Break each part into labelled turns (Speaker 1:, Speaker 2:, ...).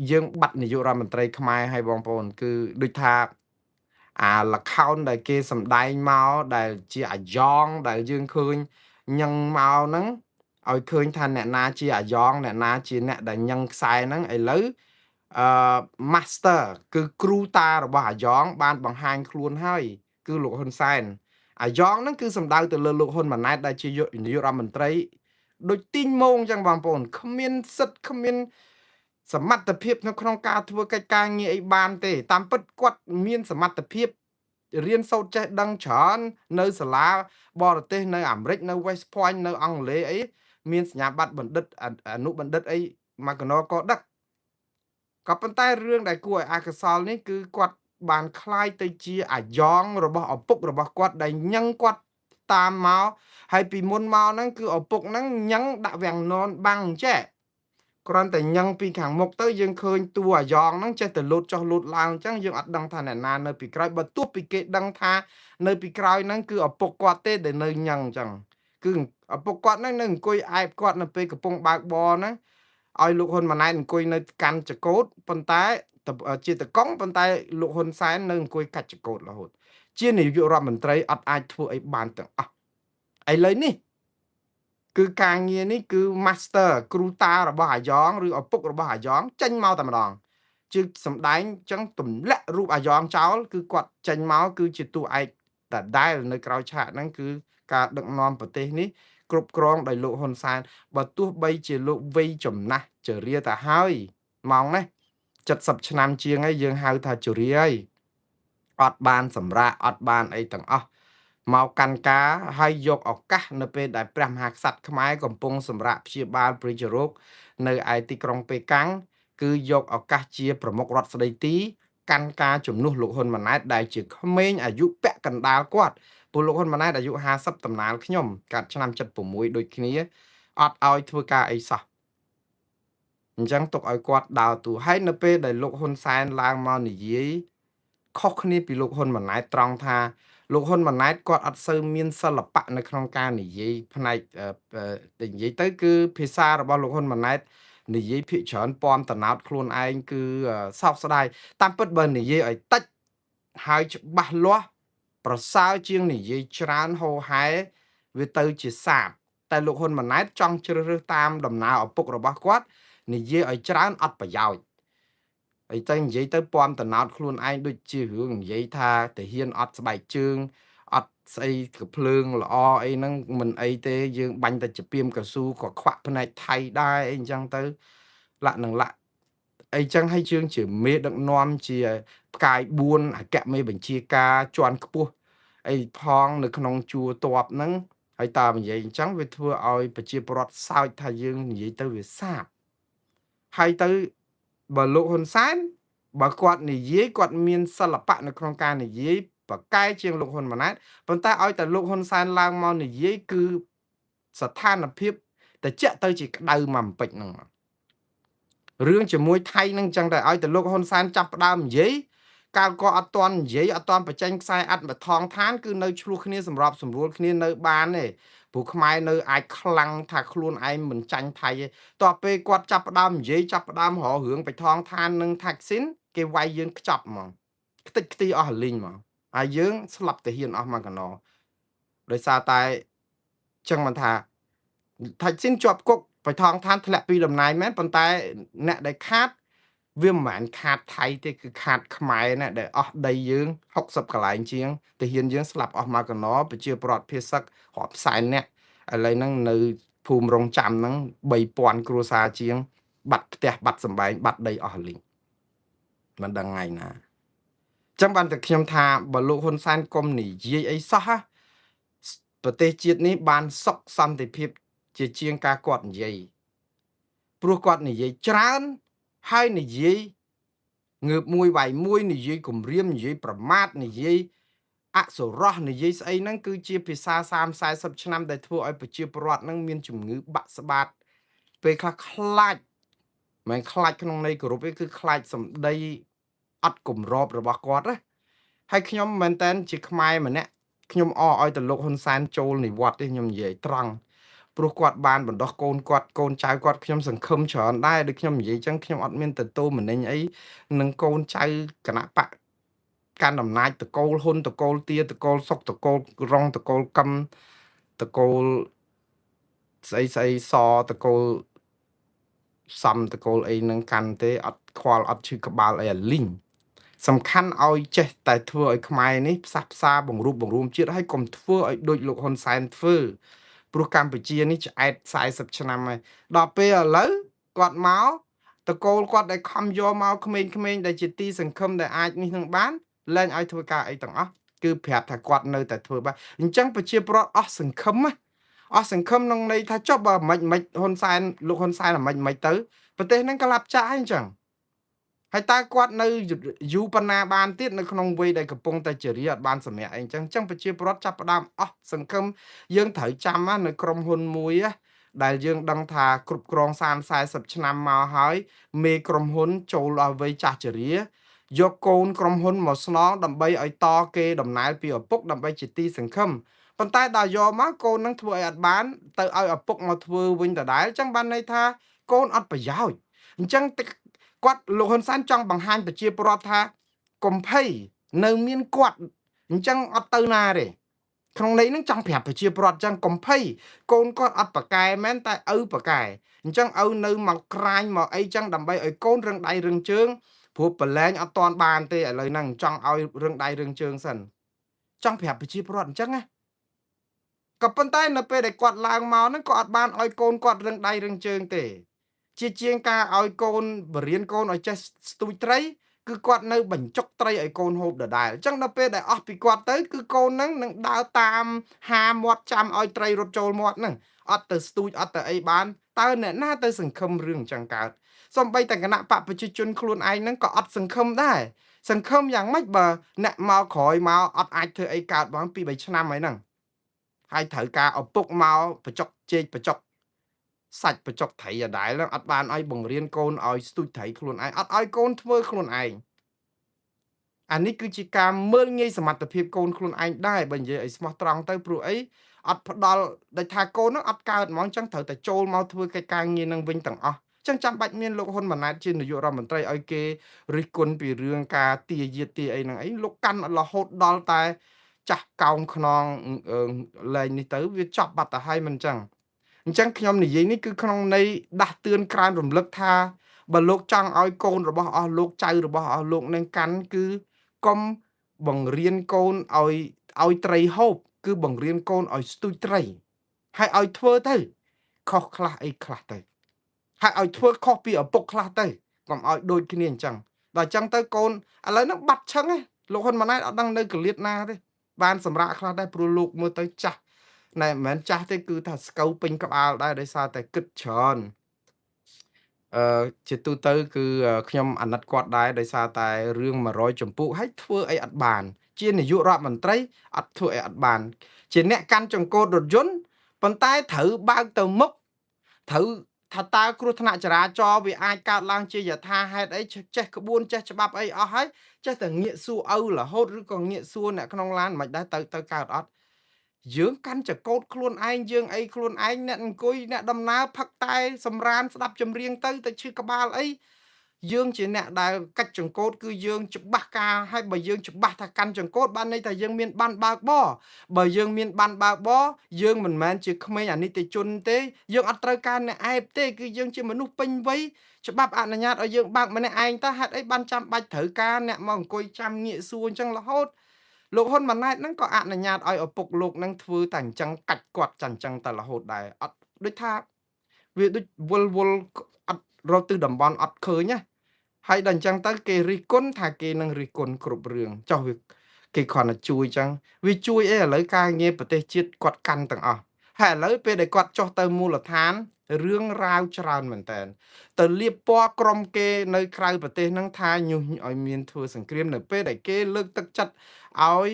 Speaker 1: យើងបាត់នាយករដ្ឋមន្ត្រីខ្មែរឲ្យបងប្អូនគឺដូចថាអាលខោនដែលគេសំដែងមកដែលជាអាយ៉ងដែលយើងឃើញញឹងមកហ្នឹងឲ្យឃើញថាអ្នកណាជាអាយ៉ងអ្នកណាជាអ្នកដែលញឹងខ្សែហ្នឹងឥឡូវអឺ master គឺគ្រូតារបស់អាយ៉ងបានបង្ហាញខ្លួនហើយគឺលោកហ៊ុនសែនអាយ៉ងហ្នឹងគឺសំដៅទៅលើលោកហ៊ុនម៉ាណែតដែលជានាយករដ្ឋមន្ត្រីដូចទីងមងចឹងបងប្អូនគ្មានសិទ្ធគ្មានសមត្ថភាពនៅក្នុងការធ្វើកិច្ចការងារអីបានទេតាមពិតគាត់មានសមត្ថភាពរៀនសូត្រចេះដឹងច្រើននៅសាលាបរទេសនៅអាមេរិកនៅ West Point នៅអង់គ្លេសអីមានសញ្ញាបត្របណ្ឌិតអនុបណ្ឌិតអីមកកណោក៏ដឹកក៏ប៉ុន្តែរឿងដែលគួរឲ្យអកុសលនេះគឺគាត់បានคล้ายទៅជាអាយ៉ងរបស់ឪពុករបស់គាត់ដែលញឹងគាត់តាមមកហើយពីមុនមកហ្នឹងគឺឪពុកហ្នឹងញឹងដាក់វាំងននបាំងចេះគ្រាន់តែញឹងពីខាងមុខទៅយើងឃើញតួអាយ៉ងហ្នឹងចេះតែលោតចុះលោតឡើងអញ្ចឹងយើងអត់ដឹងថាអ្នកណានៅពីក្រោយបើទោះពីគេដឹងថានៅពីក្រោយហ្នឹងគឺឪពុកគាត់ទេដែលនៅញឹងអញ្ចឹងគឺឪពុកគាត់ហ្នឹងនៅអង្គុយអែបគាត់នៅពេលកំពុងបើកបរហ្នឹងឲ្យលោកហ៊ុនម៉ាណែតអង្គុយនៅកាន់ចកោតប៉ុន្តែជាតកង់ប៉ុន្តែលោកហ៊ុនសែននៅអង្គុយកាច់ចកោតរហូតជានាយករដ្ឋមន្ត្រីអត់អាចធ្វើអីបានទាំងអស់ឥឡូវនេះគឺការងារនេះគឺ master គ្រូតារបស់អាយ៉ងឬឪពុករបស់អាយ៉ងចេញមកតែម្ដងជឿសំដែងចឹងទម្លាក់រូបអាយ៉ងចោលគឺគាត់ចេញមកគឺជាតួឯកដដែលនៅក្រោយឆាកហ្នឹងគឺការដឹកនាំប្រទេសនេះគ្រប់គ្រងដោយលោកហ៊ុនសែនបើទោះបីជាលោកវ័យចំណាស់ជរាទៅហើយម៉ោងនេះ70ឆ្នាំជាងហើយយើងហៅថាជរាហើយអត់បានសម្រាកអត់បានអីទាំងអស់មកកាន់ការហើយយកឱកាសនៅពេលដែលព្រះមហាក្សត្រខ្មែរកំពុងសម្រាកព្យាបាលប្រជារោគនៅឯទីក្រុងប៉េកាំងគឺយកឱកាសជាប្រមុខរដ្ឋស្ដីទីកាន់ការជំនួសលោកហ៊ុនម៉ាណែតដែលជាក្មេងអាយុពាក់កណ្ដាលគាត់ព្រោះលោកហ៊ុនម៉ាណែតអាយុ50តំណាលខ្ញុំកាត់ឆ្នាំ76ដូចគ្នាអត់ឲ្យធ្វើការអីសោះអញ្ចឹងទុកឲ្យគាត់ដើរតួហើយនៅពេលដែលលោកហ៊ុនសែនឡើងមកនិយាយខុសគ្នាពីលោកហ៊ុនម៉ាណែតត្រង់ថាលោកហ៊ុនម៉ាណែតគាត់អត់សូវមានសិល្បៈនៅក្នុងការនិយាយផ្នែកនិយាយទៅគឺភាសារបស់លោកហ៊ុនម៉ាណែតនិយាយភាគច្រើនពំតំណោតខ្លួនឯងគឺសោកស្ដាយតាមពិតបើនិយាយឲ្យតិចហើយច្បាស់លាស់ប្រសើរជាងនិយាយច្រើនហោហែវាទៅជាសាបតែលោកហ៊ុនម៉ាណែតចង់ជ្រើសរើសតាមដំណើរឪពុករបស់គាត់និយាយឲ្យច្រើនអត់ប្រយោជន៍អីទៅនិយាយទៅពំតំណោតខ្លួនឯងដូចជារឿងនិយាយថាទាហានអត់ស្បែកជើងអត់ស្អីកភ្លើងល្អអីហ្នឹងមិនអីទេយើងបាញ់តែជាពីមកស៊ូក៏ខ្វាក់ផ្នែកថៃដែរអីអញ្ចឹងទៅលាក់នឹងលាក់អីចឹងឲ្យជើងជាមេដឹកនាំជាផ្កាយ4អគ្គមេបញ្ជាការជាន់ខ្ពស់អីផងនៅក្នុងជួរតបហ្នឹងហើយតាមនិយាយអញ្ចឹងវាធ្វើឲ្យប្រជាពលរដ្ឋសើចថាយើងនិយាយទៅវាសាបហើយទៅបើលោកហ៊ុនសែនបើគាត់និយាយគាត់មានសិល្បៈនៅក្នុងការនិយាយប្រកែជាងលោកហ៊ុនម៉ាណែតប៉ុន្តែឲ្យតែលោកហ៊ុនសែនឡើងមកនិយាយគឺស្ថានភាពតិចទៅជាក្តៅមកបន្តិចហ្នឹងរឿងជាមួយថៃហ្នឹងចឹងតែឲ្យតែលោកហ៊ុនសែនចាប់ផ្ដើមនិយាយកាលក៏អត់ទាន់និយាយអត់ទាន់បញ្ចេញខ្សែអត្តបថងឋានគឺនៅឆ្លោះគ្នាសម្របសម្រួលគ្នានៅបានទេព្រោះខ្មែរនៅអាចខ្លាំងថាខ្លួនឯងមិនចាញ់ថៃទេតោះពេលគាត់ចាប់ផ្ដើមនិយាយចាប់ផ្ដើមរករឿងបៃថងឋាននិងថាក់ស៊ីនគេវាយយើងខ្ចប់ហ្មងខ្ទេចខ្ទីអស់លីងហ្មងហើយយើងស្លាប់ទៅហ៊ានអស់មកកណោដោយសារតែចឹងមិនថាថាក់ស៊ីនជាប់គុកបៃថងឋានធ្លាក់ពីតំណែងមែនប៉ុន្តែអ្នកដែលខាតវាមិនមែនខាតថៃទេគឺខាតខ្មែរណាដែលអស់ដីយើង60កន្លែងជាងទាហានយើងស្លាប់អស់មកកណោប្រជាប្រដ្ឋភាសឹករាប់សែននាក់ឥឡូវហ្នឹងនៅភូមិរងចាំហ្នឹង3000គ្រួសារជាងបាត់ផ្ទះបាត់សម្បែងបាត់ដីអស់លីងមិនដឹងថ្ងៃណាចឹងបានតែខ្ញុំថាបើលោកហ៊ុនសែនកុំនិយាយអីសោះប្រទេសជាតិនេះបានសុខសន្តិភាពជាជាងការគាត់និយាយព្រោះគាត់និយាយច្រើនហើយនិយាយងើបមួយវាយមួយនិយាយគំរាមនិយាយប្រមាថនិយាយអសុរោះនិយាយស្អីហ្នឹងគឺជាភាសា30 40ឆ្នាំដែលធ្វើឲ្យប្រជាពលរដ្ឋហ្នឹងមានជំងឺបាក់ស្បាតពេលខ្លះខ្លាចមិនខ្លាចក្នុងន័យគោរពទេគឺខ្លាចសម្ដីអត់គម្របរបស់គាត់ណាហើយខ្ញុំមែនតើជាខ្មែរម្នាក់ខ្ញុំអឲ្យទៅលោកហ៊ុនសែនចូលនិវត្តន៍ទេខ្ញុំនិយាយត្រង់ ព្រោះគាត់បានបណ្ដោះកូនគាត់កូនចៅគាត់ខ្ញុំសង្ឃឹមច្រើនដែរដូចខ្ញុំនិយាយចឹងខ្ញុំអត់មានទៅទោមនិញអីនឹងកូនចៅគណៈបកកាន់អំណាចតកូលហ៊ុនតកូលទាតកូលសុកតកូលរងតកូលកឹមតកូលស្អីស្អីសតកូលសំតកូលអីនឹងកាន់ទេអត់ខ្វល់អត់ឈឺក្បាលអីអាលីងសំខាន់ឲ្យចេះតែធ្វើឲ្យខ្មែរនេះផ្សះផ្សាបង្រួបបង្រួមជាតិហើយកុំធ្វើឲ្យដូចលោកហ៊ុនសែនធ្វើព្រោះកម្ពុជានេះឆ្អែត40ឆ្នាំហើយដល់ពេលឥឡូវគាត់មកតកូលគាត់ដែលខំយកមកក្មេងៗដែលជាទីសង្ឃឹមដែលអាចនេះនឹងបានលែងឲ្យធ្វើការអីទាំងអស់គឺប្រាប់ថាគាត់នៅតែធ្វើបានអញ្ចឹងប្រជាពលរដ្ឋអស់សង្ឃឹមណាអស់សង្ឃឹមក្នុងន័យថាចុះបើមិនមិនហ៊ុនសែនលោកហ៊ុនសែនមិនមិនទៅប្រទេសហ្នឹងក៏ឡាប់ចាក់ហើយអញ្ចឹងហើយតើគាត់នៅយូរប៉ុណ្ណាបានទៀតនៅក្នុងវ័យដែលកំពុងតែជារាអត់បានសម្រាកអីអញ្ចឹងអញ្ចឹងប្រជាពលរដ្ឋចាប់ផ្ដើមអស់សង្ឃឹមយើងត្រូវចាំណានៅក្រុមហ៊ុនមួយណាដែលយើងដឹងថាគ្រប់គ្រង30 40ឆ្នាំមកហើយមេក្រុមហ៊ុនចូលដល់វ័យចាស់ជរាយកកូនក្រុមហ៊ុនមកស្នងដើម្បីឲ្យតគេដំណើរពីឪពុកដើម្បីជាទីសង្ឃឹមប៉ុន្តែដល់យកមកកូននឹងធ្វើឲ្យអត់បានទៅឲ្យឪពុកមកធ្វើវិញដដែលអញ្ចឹងបានន័យថាកូនអត់ប្រយោជន៍អញ្ចឹងគាត់លោកហ៊ុនសែនចង់បង្ហាញប្រជាពលរដ្ឋថាកុំភ័យនៅមានគាត់អញ្ចឹងអត់ទៅណាទេក្នុងន័យហ្នឹងចង់ប្រាប់ប្រជាពលរដ្ឋអញ្ចឹងកុំភ័យកូនគាត់អត់ប្រកែមែនតែឪប្រកែអញ្ចឹងឪនៅមកក្រាញមកអីចឹងដើម្បីឲ្យកូនរឹងដៃរឹងជើងព្រោះប្រឡែងអត់តាន់បានទេឥឡូវហ្នឹងចង់ឲ្យរឹងដៃរឹងជើងសិនចង់ប្រាប់ប្រជាពលរដ្ឋអញ្ចឹងណាក៏ប៉ុន្តែនៅពេលដែលគាត់ឡើងមកហ្នឹងក៏អត់បានឲ្យកូនគាត់រឹងដៃរឹងជើងទេជាជាងការឲ្យកូនបរៀនកូនឲ្យចេះស្ទូចត្រីគឺគាត់នៅបញ្ចុកត្រីឲ្យកូនហូបដដែលអញ្ចឹងដល់ពេលដែលអស់ពីគាត់ទៅគឺកូនហ្នឹងនឹងដើរតាមហាមាត់ចាំឲ្យត្រីរត់ចូលមាត់ហ្នឹងអត់ទៅស្ទូចអត់ទៅអីបានតើអ្នកណាទៅសង្ឃឹមរឿងអញ្ចឹងកើតសំបីតែគណៈបកប្រជាជនខ្លួនឯងហ្នឹងក៏អត់សង្ឃឹមដែរសង្ឃឹមយ៉ាងម៉េចបើអ្នកមកក្រោយមកអត់អាចធ្វើអីកើតបង2 3ឆ្នាំហើយហ្នឹងហើយត្រូវការឪពុកមកបញ្ចុកជែកបញ្ចុកសាច់បញ្ចុកត្រីដដែលហ្នឹងអត់បានឲ្យបង្រៀនកូនឲ្យស្ទូចត្រីខ្លួនឯងអត់ឲ្យកូនធ្វើខ្លួនឯងអានេះគឺជាការមើលងាយសមត្ថភាពកូនខ្លួនឯងដែរបើនិយាយឲ្យស្មោះត្រង់ទៅព្រោះអីអត់ផ្ដល់ដែលថាកូនហ្នឹងអត់កើតហ្មងអញ្ចឹងត្រូវតែចូលមកធ្វើកិច្ចការងារនឹងវិញទាំងអស់អញ្ចឹងចាំបាច់មានលោកហ៊ុនម៉ាណែតជានាយករដ្ឋមន្ត្រីឲ្យគេរិះគន់ពីរឿងការទាយាទទាអីហ្នឹងអីលោកកាន់រហូតដល់តែចាស់កោងខ្នងលែងនេះទៅវាចប់បាត់ទៅហើយមិនអញ្ចឹងអញ្ចឹងខ្ញុំនិយាយនេះគឺក្នុងន័យដាស់តឿនក្រើនរំលឹកថាបើលោកចង់ឲ្យកូនរបស់អស់លោកចៅរបស់អស់លោកនឹងកាន់គឺកុំបង្រៀនកូនឲ្យត្រីហូបគឺបង្រៀនកូនឲ្យស្ទូចត្រីហើយឲ្យធ្វើទៅខុសខ្លះអីខ្លះទៅហើយឲ្យធ្វើខុសពីឪពុកខ្លះទៅកុំឲ្យដូចគ្នាអញ្ចឹងដល់អញ្ចឹងទៅកូនឥឡូវហ្នឹងបាត់ឆឹងឯងលោកហ៊ុនម៉ាណែតអត់ដឹងនៅកលៀតណាទេបានសម្រាប់ខ្លះដែរព្រោះលោកមើលទៅចាស់ណែមិនមែនចាស់ទេគឺថាស្កូវពេញក្បាលដែរដោយសារតែគិតច្រើនជាទូទៅគឺខ្ញុំអាណិតគាត់ដែរដោយសារតែរឿង100ចម្ពោះហើយធ្វើអីអត់បានជានាយករដ្ឋមន្ត្រីអត់ធ្វើអីអត់បានជាអ្នកកាន់ចង្កូតរថយន្តប៉ុន្តែត្រូវបើកទៅមុខត្រូវថាតើគ្រោះថ្នាក់ចរាចរណ៍វាអាចកើតឡើងជាយថាហេតុអីចេះក្បួនចេះច្បាប់អីអស់ហើយចេះតែងាកសួរឪរហូតឬក៏ងាកសួរអ្នកក្នុងឡានមិនដែរទៅកើតអត់យើងកាន់ចកោតខ្លួនឯងយើងអីខ្លួនឯងអ្នកអង្គុយអ្នកដំណើរផឹកតែសម្រានស្ដាប់ចម្រៀងទៅឈឺក្បាលអីយើងជាអ្នកដែលកាច់ចង្កូតគឺយើងច្បាស់ការហើយបើយើងច្បាស់ថាកាន់ចង្កូតបានន័យថាយើងមានបានបើកបរបើយើងមានបានបើកបរយើងមិនមែនជាក្មេងអនិច្ចជនទេយើងអត់ត្រូវការអ្នកអែបទេគឺយើងជាមនុស្សពេញវ័យច្បាប់អនុញ្ញាតឲ្យយើងបើកម្នាក់ឯងតើហេតុអីបានចាំបាច់ត្រូវការអ្នកមកអង្គុយចាំងាកសួរអញ្ចឹងរហូតលោកហ៊ុនម៉ាណែតហ្នឹងក៏អនុញ្ញាតឲ្យឪពុកលោកហ្នឹងធ្វើតែអញ្ចឹងកាច់គាត់ចាអញ្ចឹងតែរហូតដែរអត់ដូចថាវាដូចវល់វល់អត់រកទិសតំបន់អត់ឃើញណាហើយដល់អញ្ចឹងទៅគេរិះគន់ថាគេនឹងរិះគន់គ្រប់រឿងចុះវាគេគ្រាន់តែជួយអញ្ចឹងវាជួយអីឥឡូវការងារប្រទេសជាតិគាត់កាន់ទាំងអស់ហើយឥឡូវពេលដែលគាត់ចុះទៅមូលដ្ឋានរឿងរ៉ាវច្រើនមែនតើទៅលៀបពណ៌ក្រុមគេនៅក្រៅប្រទេសហ្នឹងថាញុះឲ្យមានធ្វើសង្គ្រាមនៅពេលដែលគេលើកទឹកចិត្តឲ្យ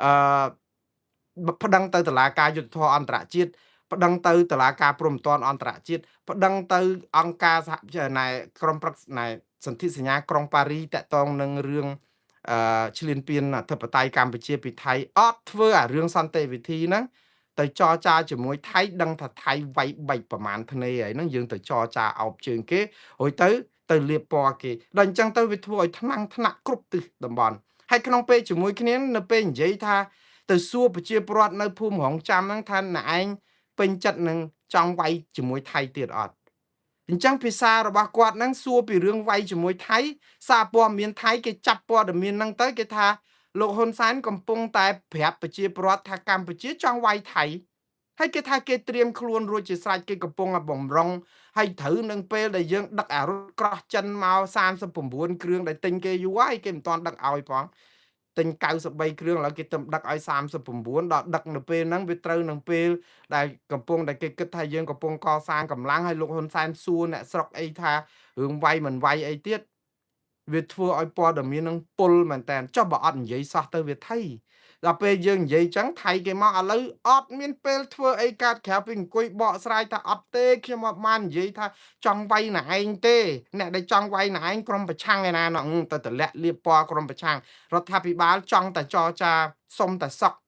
Speaker 1: អឺប្តឹងទៅតុលាការយុត្តិធម៌អន្តរជាតិប្តឹងទៅតុលាការព្រហ្មទណ្ឌអន្តរជាតិប្តឹងទៅអង្គការសហណែក្រុមប្រឹក្សាណែសន្ធិសញ្ញាក្រុងប៉ារីតកតងនឹងរឿងឈ្លានពានអធិបតេយ្យកម្ពុជាពីថៃអត់ធ្វើអារឿងសន្តិវិធីហ្នឹងទៅ ទៅចរចាជាមួយថៃដឹងថាថៃវាយបែកប្រមាណធ្នេហើយហ្នឹងយើងទៅចរចាអោបជើងគេរួចទៅទៅលៀបពណ៌គេដល់អញ្ចឹងទៅវាធ្វើឲ្យថ្នាំងថ្នាក់គ្រប់ទិសតំបន់ហើយក្នុងពេលជាមួយគ្នានៅពេលនិយាយថាទៅសួរប្រជាពលរដ្ឋនៅភូមិរងចាំហ្នឹងថាណែឯងពេញចិត្តនឹងចង់វាយជាមួយថៃទៀតអត់អញ្ចឹងភាសារបស់គាត់ហ្នឹងសួរពីរឿងវាយជាមួយថៃសារព័ត៌មានថៃគេចាប់ព័ត៌មានហ្នឹងទៅគេថាលោកហ៊ុនសែនកំពុងតែប្រាប់ប្រជាពលរដ្ឋថាកម្ពុជាចង់វាយថៃហើយគេថាគេត្រៀមខ្លួនរួចជាស្រេចគេកំពុងតែបំរុងហើយត្រូវនឹងពេលដែលយើងដឹកអារថក្រោះចិនមក39គ្រឿងដែលទិញគេយូរហើយគេមិនទាន់ដឹកឲ្យផងទិញ93គ្រឿងឥឡូវគេទៅដឹកឲ្យ39ដល់ដឹកនៅពេលហ្នឹងវាត្រូវនឹងពេលដែលកំពុងតែគេគិតថាយើងកំពុងកសាងកម្លាំងហើយលោកហ៊ុនសែនសួរអ្នកស្រុកអីថារឿងវាយមិនវាយអីទៀតវាធ្វើឲ្យព័ត៌មាននឹងពុលមែនតើចុះបើអត់និយាយសោះទៅវាថៃដល់ពេលយើងនិយាយចឹងថៃគេមកឥឡូវអត់មានពេលធ្វើអីកាត់ក្រៅពីអង្គុយបកស្រាយថាអត់ទេខ្ញុំអត់បាននិយាយថាចង់វាយណែឯងទេអ្នកដែលចង់វាយណែឯងក្រុមប្រឆាំងឯណាណោះទៅតម្លាក់លៀបពណ៌ក្រុមប្រឆាំងរដ្ឋាភិបាលចង់តែចរចាសុំតែសក់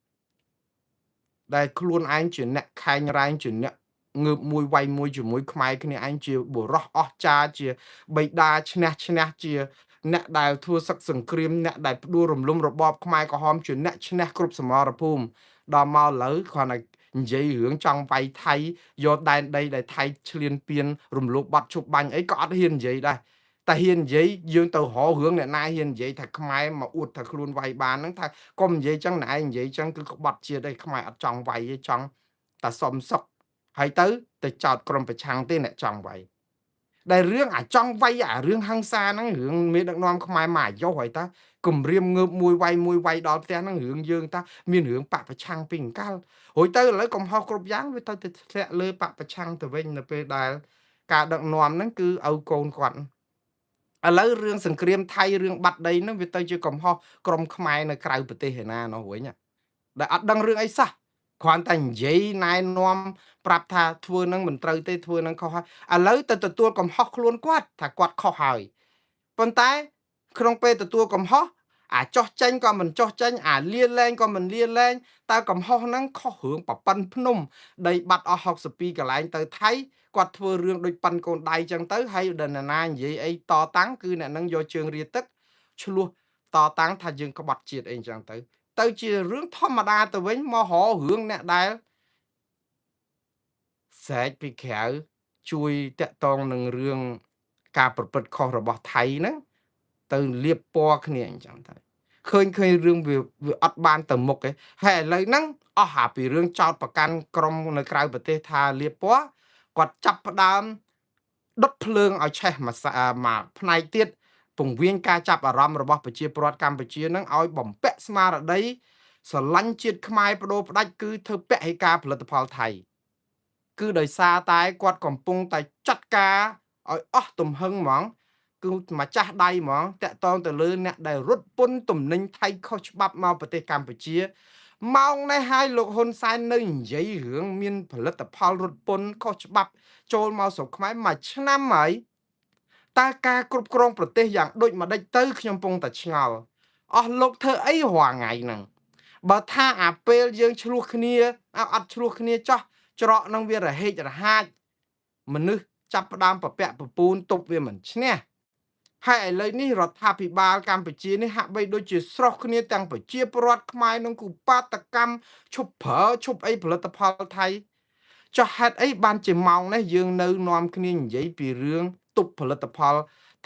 Speaker 1: ដែលខ្លួនឯងជាអ្នកខែងរែងជាអ្នកងើបមួយវាយមួយជាមួយខ្មែរគ្នាឯងជាបុរសអស្ចារ្យជាបិតាឈ្នះឈ្នះជាអ្នកដែលធ្វើសឹកសង្គ្រាមអ្នកដែលផ្ដួលរំលំរបបខ្មែរក្រហមជាអ្នកឈ្នះគ្រប់សមរភូមិដល់មកឥឡូវគ្រាន់តែនិយាយរឿងចង់វាយថៃយកដែនដីដែលថៃឈ្លានពានរំលោភបាត់ឈប់បាញ់អីក៏អត់ហ៊ាននិយាយដែរតែហ៊ាននិយាយយើងទៅរករឿងអ្នកណាហ៊ាននិយាយថាខ្មែរមកអួតថាខ្លួនវាយបានហ្នឹងថាកុំនិយាយចឹងណែឯងនិយាយចឹងគឺក្បត់ជាតិឯងខ្មែរអត់ចង់វាយទេចង់តែសុំសុកហើយទៅទៅចោតក្រុមប្រឆាំងទេអ្នកចង់វាយដែលរឿងអាចង់វាយអារឿងហឹង្សាហ្នឹងរឿងមានដឹកនាំខ្មែរមកអាយុហើយតាគម្រាមងើបមួយវាយមួយវាយដល់ផ្ទះហ្នឹងរឿងយើងតាមានរឿងបពប្រឆាំងពីអង្កលរួចទៅឥឡូវកំហុសគ្រប់យ៉ាងវាទៅធ្លាក់លើបពប្រឆាំងទៅវិញនៅពេលដែលការដឹកនាំហ្នឹងគឺឪកូនគាត់ឥឡូវរឿងសង្គ្រាមថៃរឿងបាត់ដីហ្នឹងវាទៅជាកំហុសក្រុមខ្មែរនៅក្រៅប្រទេសឯណានោះវិញដែលអត់ដឹងរឿងអីសោះគ្រាន់តែនិយាយណែនាំប្រាប់ថាធ្វើនឹងមិនត្រូវទេធ្វើនឹងខុសហើយឥឡូវទៅទទួលកំហុសខ្លួនគាត់ថាគាត់ខុសហើយប៉ុន្តែក្នុងពេលទទួលកំហុសអាចោះចេញក៏មិនចោះចេញអាលាលែងក៏មិនលាលែងតើកំហុសហ្នឹងខុសរឿងប្រប៉ិនភ្នំដីបាត់អស់62កន្លែងទៅថៃគាត់ធ្វើរឿងដូចប៉ិនកូនដៃចឹងទៅហើយដល់ណានិយាយអីតតាំងគឺអ្នកនឹងយកជើងរាទឹកឆ្លោះតតាំងថាយើងក្បត់ជាតិអីចឹងទៅទៅជារឿងធម្មតាទៅវិញមករករឿងអ្នកដែលស្រែកពីក្រៅជួយតាក់ទងនឹងរឿងការប្រព្រឹត្តខុសរបស់ថៃហ្នឹងទៅលៀបពណ៌គ្នាអញ្ចឹងទៅឃើញរឿងវាអត់បានទៅមុខទេហើយឥឡូវហ្នឹងអស់អាពីរឿងចោតប្រកាន់ក្រុមនៅក្រៅប្រទេសថាលៀបពណ៌គាត់ចាប់ផ្ដើមដុតភ្លើងឲ្យឆេះមួយផ្នែកទៀតពង្វៀងការចាប់អារម្មណ៍របស់ប្រជាពលរដ្ឋកម្ពុជានឹងឲ្យបំពាក់ស្មារតីស្រឡាញ់ជាតិខ្មែរបដូរផ្ដាច់គឺធ្វើពហិការផលិតផលថៃគឺដោយសារតែគាត់កំពុងតែចាត់ការឲ្យអស់ទំហឹងហ្មងគឺម្ចាស់ដៃហ្មងតាក់តងទៅលើអ្នកដែលរត់ពន្ធទំនិញថៃខុសច្បាប់មកប្រទេសកម្ពុជាម៉ោងនេះហើយលោកហ៊ុនសែននៅនិយាយរឿងមានផលិតផលរត់ពន្ធខុសច្បាប់ចូលមកស្រុកខ្មែរមួយឆ្នាំហើយតើការគ្រប់គ្រងប្រទេសយ៉ាងដូចម្ដេចទៅខ្ញុំពងតែឆ្ងល់អស់លោកធ្វើអីរាល់ថ្ងៃហ្នឹងបើថាអាពេលយើងឆ្លោះគ្នាអត់ឆ្លោះគ្នាចោះច្រកនឹងវារហេករហាចមនុស្សចាប់ផ្ដើមប្រពាក់ប្រពូនទប់វាមិនឈ្នះហើយឥឡូវនេះរដ្ឋាភិបាលកម្ពុជានេះហាក់បីដូចជាស្រស់គ្នាទាំងប្រជាពលរដ្ឋខ្មែរនឹងគូបាតកម្មឈប់ប្រើឈប់អីផលិតផលថៃចុះហេតុអីបានជាម៉ោងនេះយើងនៅនាំគ្នានិយាយពីរឿងទប់ផលិតផល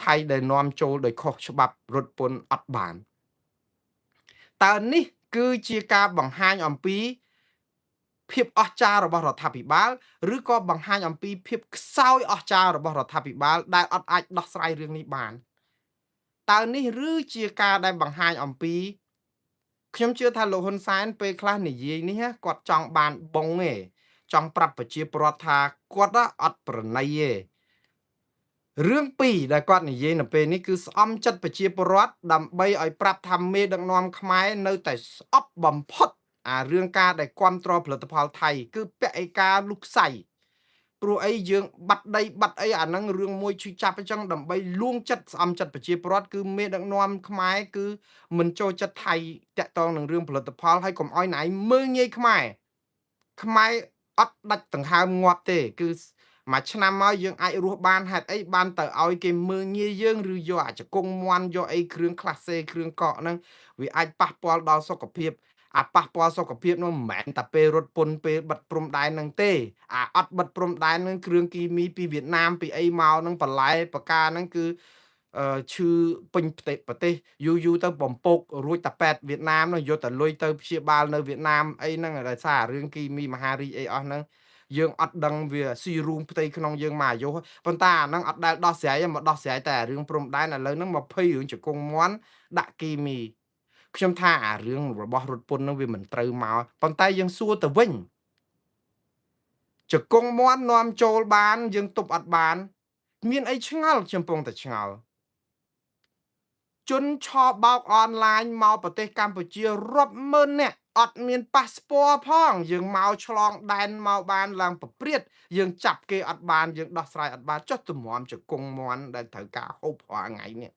Speaker 1: ថៃដែលនាំចូលដោយខុសច្បាប់រត់ពន្ធអត់បានតើនេះគឺជាការបង្ហាញអំពីភាពអស្ចារ្យរបស់រដ្ឋាភិបាលឬក៏បង្ហាញអំពីភាពខ្សោយអស្ចារ្យរបស់រដ្ឋាភិបាលដែលអត់អាចដោះស្រាយរឿងនេះបានតើនេះឬជាការដែលបង្ហាញអំពីខ្ញុំជឿថាលោកហ៊ុនសែនពេលខ្លះនិយាយនេះគាត់ចង់បានបងទេចង់ប្រាប់ប្រជាពលរដ្ឋថាគាត់អត់ប្រណីទេរឿងពីរដែលគាត់និយាយនៅពេលនេះគឺស្អំចិត្តប្រជាពលរដ្ឋដើម្បីឲ្យប្រាប់ថាមេដឹកនាំខ្មែរនៅតែស្អប់បំផុតអារឿងការដែលគ្រប់គ្រងផលិតផលថៃគឺពហិការលុកសៃព្រោះអីយើងបាត់ដីបាត់អីអាហ្នឹងរឿងមួយឈឺចាប់អញ្ចឹងដើម្បីលួងចិត្តស្អំចិត្តប្រជាពលរដ្ឋគឺមេដឹកនាំខ្មែរគឺមិនចូលចិត្តថៃតាក់ទងនឹងរឿងផលិតផលហើយកុំឲ្យណៃមើលងាយខ្មែរ ខ្មែរអត់ដាច់ដង្ហើមងាប់ទេគឺមួយឆ្នាំមកយើងអាចរស់បានហេតុអីបានទៅឲ្យគេមើងងាយយើងឬយកអាចង្គង់មន់យកអីគ្រឿងក្លាសេគ្រឿងកកហ្នឹងវាអាចប៉ះពាល់ដល់សុខភាពអាប៉ះពាល់សុខភាពនោះមិនមែនតែពេលរត់ពុនពេលបិទព្រំដែនហ្នឹងទេអាអត់បិទព្រំដែនហ្នឹងគ្រឿងគីមីពីវៀតណាមពីអីមកហ្នឹងបន្លែបកាហ្នឹងគឺឈឺពេញប្រទេសប្រទេសយូរយូរទៅបំពករួចតាប៉ែតវៀតណាមនោះយកតែលុយទៅព្យាបាលនៅវៀតណាមអីហ្នឹងដោយសាររឿងគីមីមហារីកអីអស់ហ្នឹងយើងអត់ដឹងវាស៊ីរូងផ្ទៃក្នុងយើងមកអាយុប៉ុន្តែអាហ្នឹងអត់ដែលដោះស្រាយមកដោះស្រាយតែរឿងព្រំដែនឥឡូវហ្នឹង20រឿងជង្គង់មន់ដាក់គីមីខ្ញុំថាអារឿងរបស់រត់ពុនហ្នឹងវាមិនត្រូវមកប៉ុន្តែយើងសួរទៅវិញជង្គង់មន់នាំចូលបានយើងទប់អត់បានមានអីឆ្ងល់ខ្ញុំពងតែឆ្ងល់ជនឆបោកអនឡាញមកប្រទេសកម្ពុជារាប់ម៉ឺននាក់អត់មានប៉ាសពតផងយើងមកឆ្លងដែនមកបានឡើងប្រព្រាតយើងចាប់គេអត់បានយើងដោះស្រាយអត់បានចុះទម្រាំជង្គង់មន់ដែលត្រូវការហូបរាល់ថ្ងៃនេះ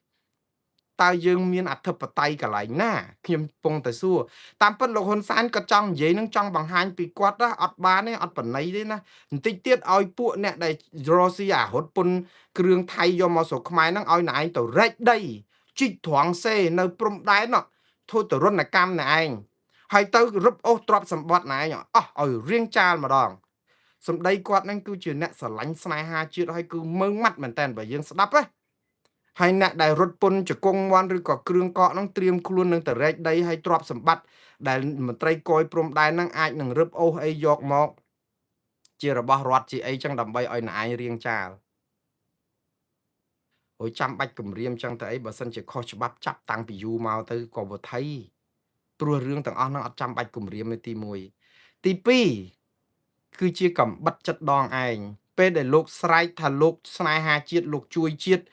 Speaker 1: តើយើងមានអធិបតេយ្យកន្លែងណាខ្ញុំពងតែសួរតាមពិតលោកហ៊ុនសែនក៏ចង់និយាយនឹងចង់បង្ហាញពីគាត់ណាអត់បានទេអត់បណៃទេណាបន្តិចទៀតឲ្យពួកអ្នកដែលរស់ស៊ីអារត់ពុនគ្រឿងថៃយកមកស្រុកខ្មែរហ្នឹងឲ្យណែឯងទៅរែកដីជីកត្រង់សេនៅព្រំដែននោះធ្វើទរណកម្មណែឯងហើយទៅរឹបអូសទ្រព្យសម្បត្តិណែឯងអស់ឲ្យរៀងចាលម្ដងសម្ដីគាត់ហ្នឹងគឺជាអ្នកស្រឡាញ់ស្នេហាជាតិហើយគឺមើងម៉ាត់មែនតើបើយើងស្ដាប់ណាហើយអ្នកដែលរត់ពុនជង្គង់មន់ឬក៏គ្រឿងកកហ្នឹងត្រៀមខ្លួននឹងទៅរែកដីហើយទ្រព្យសម្បត្តិដែលមន្ត្រីកយព្រំដែនហ្នឹងអាចនឹងរឹបអូសអីយកមកជារបស់រដ្ឋជាអីចឹងដើម្បីឲ្យណែឯងរៀងចាលអូយចាំបាច់គម្រាមចឹងទៅអីបើសិនជាខុសច្បាប់ចាប់តាំងពីយូរមកទៅក៏វថៃព្រោះរឿងទាំងអស់ហ្នឹងអត់ចាំបាច់គម្រាមទេទី1ទី2គឺជាកំបិតចិត្តដងឯងពេលដែលលោកស្រែកថាលោកស្នេហាជាតិលោកជួយជាតិ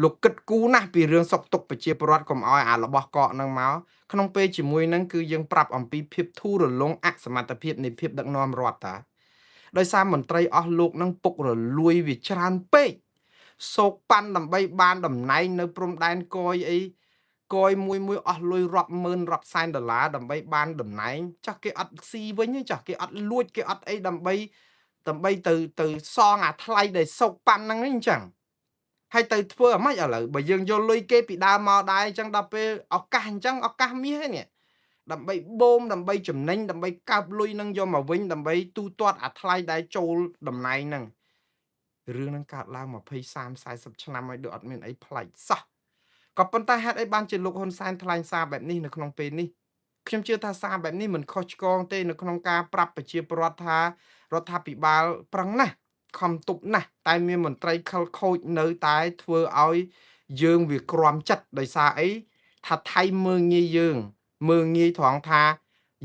Speaker 1: លោកគិតគូរណាស់ពីរឿងសុខទុក្ខប្រជាពលរដ្ឋកុំឲ្យអារបស់កកហ្នឹងមកក្នុងពេលជាមួយហ្នឹងគឺយើងប្រាប់អំពីភាពធូររលុងអសមត្ថភាពនៃភាពដឹកនាំរដ្ឋតាដោយសារមន្ត្រីអស់លោកហ្នឹងពុករលួយវាច្រើនពេកសោកប៉ាន់ដើម្បីបានតំណែងនៅព្រំដែនកយអីកយមួយមួយអស់លុយរាប់ម៉ឺនរាប់សែនដុល្លារដើម្បីបានតំណែងចាស់គេអត់ស៊ីវិញទេចាស់គេអត់លួចគេអត់អីដើម្បីទៅសងអាថ្លៃដែលសោកប៉ាន់ហ្នឹងអញ្ចឹងហើយទៅធ្វើអាម៉េចឥឡូវបើយើងយកលុយគេពីដើមមកដែរអញ្ចឹងដល់ពេលឱកាសអញ្ចឹងឱកាសមាសហ្នឹងនេះដើម្បីបូមដើម្បីចំណេញដើម្បីកើបលុយនឹងយកមកវិញដើម្បីទូទាត់អាថ្លៃដែលចូលតំណែងហ្នឹងរឿងហ្នឹងកើតឡើង20 30 40ឆ្នាំហើយដូចអត់មានអីប្លែកសោះក៏ប៉ុន្តែហេតុអីបានជាលោកហ៊ុនសែនថ្លែងសារបែបនេះនៅក្នុងពេលនេះខ្ញុំជឿថាសារបែបនេះមិនខុសឆ្គងទេនៅក្នុងការប្រាប់ប្រជាពលរដ្ឋថារដ្ឋាភិបាលប្រឹងណាស់ខំទប់ណាស់តែមានមន្ត្រីខិលខូចនៅតែធ្វើឲ្យយើងវាក្រំចិត្តដោយសារអីថាថៃមើងងាយយើងមើងងាយត្រង់ថា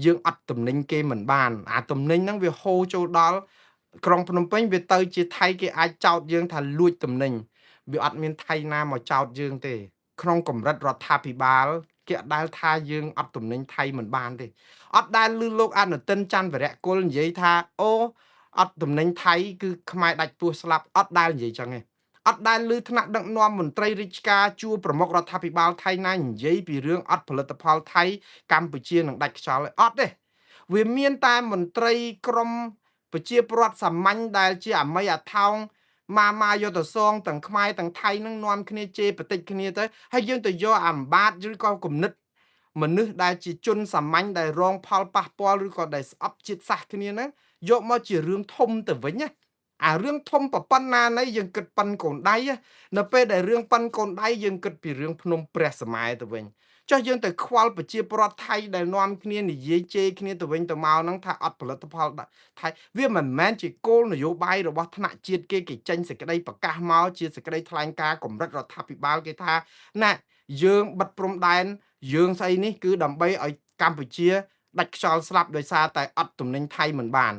Speaker 1: យើងអត់ទំនិញគេមិនបានអាទំនិញហ្នឹងវាហូរចូលដល់ក្រុងភ្នំពេញវាទៅជាថៃគេអាចចោទយើងថាលួចទំនិញវាអត់មានថៃណាមកចោទយើងទេក្នុងកម្រិតរដ្ឋាភិបាលគេអត់ដែលថាយើងអត់ទំនិញថៃមិនបានទេអត់ដែលឮលោកអនុទិនច័ន្ទវរៈគុលនិយាយថាអូអត់ទំនិញថៃគឺខ្មែរដាច់ពោះស្លាប់អត់ដែលនិយាយចឹងទេអត់ដែលឮថ្នាក់ដឹកនាំមន្ត្រីរាជការជួរប្រមុខរដ្ឋាភិបាលថៃណានិយាយពីរឿងអត់ផលិតផលថៃកម្ពុជានឹងដាច់ខ្យល់ទេអត់ទេវាមានតែមន្ត្រីក្រមប្រជាពលរដ្ឋសាមញ្ញដែលជាអមីអាថោងម៉ាម៉ាយកទៅសងទាំងខ្មែរទាំងថៃនឹងនាំគ្នាជេរបតិចគ្នាទៅហើយយើងទៅយកអាំបាតឬក៏គំនិតមនុស្សដែលជាជនសាមញ្ញដែលរងផលប៉ះពាល់ឬក៏ដែលស្អប់ជាតិសាសន៍គ្នាហ្នឹងយកមកជារឿងធំទៅវិញណាអារឿងធំប៉ុណ្ណាណីយើងគិតប៉ិនកូនដៃនៅពេលដែលរឿងប៉ិនកូនដៃយើងគិតពីរឿងភ្នំព្រះសម័យទៅវិញចុះយើងទៅខ្វល់ប្រជាពលរដ្ឋថៃដែលនាំគ្នានិយាយជេរគ្នាទៅវិញទៅមកហ្នឹងថាអត់ផលិតផលថៃវាមិនមែនជាគោលនយោបាយរបស់ថ្នាក់ជាតិគេគេចេញសេចក្តីប្រកាសមកជាសេចក្តីថ្លែងការណ៍កម្រិតរដ្ឋាភិបាលគេថាណែយើងបិទព្រំដែនយើងស្អីនេះគឺដើម្បីឲ្យកម្ពុជាដាច់ខ្យល់ស្លាប់ដោយសារតែអត់ទំនិញថៃមិនបាន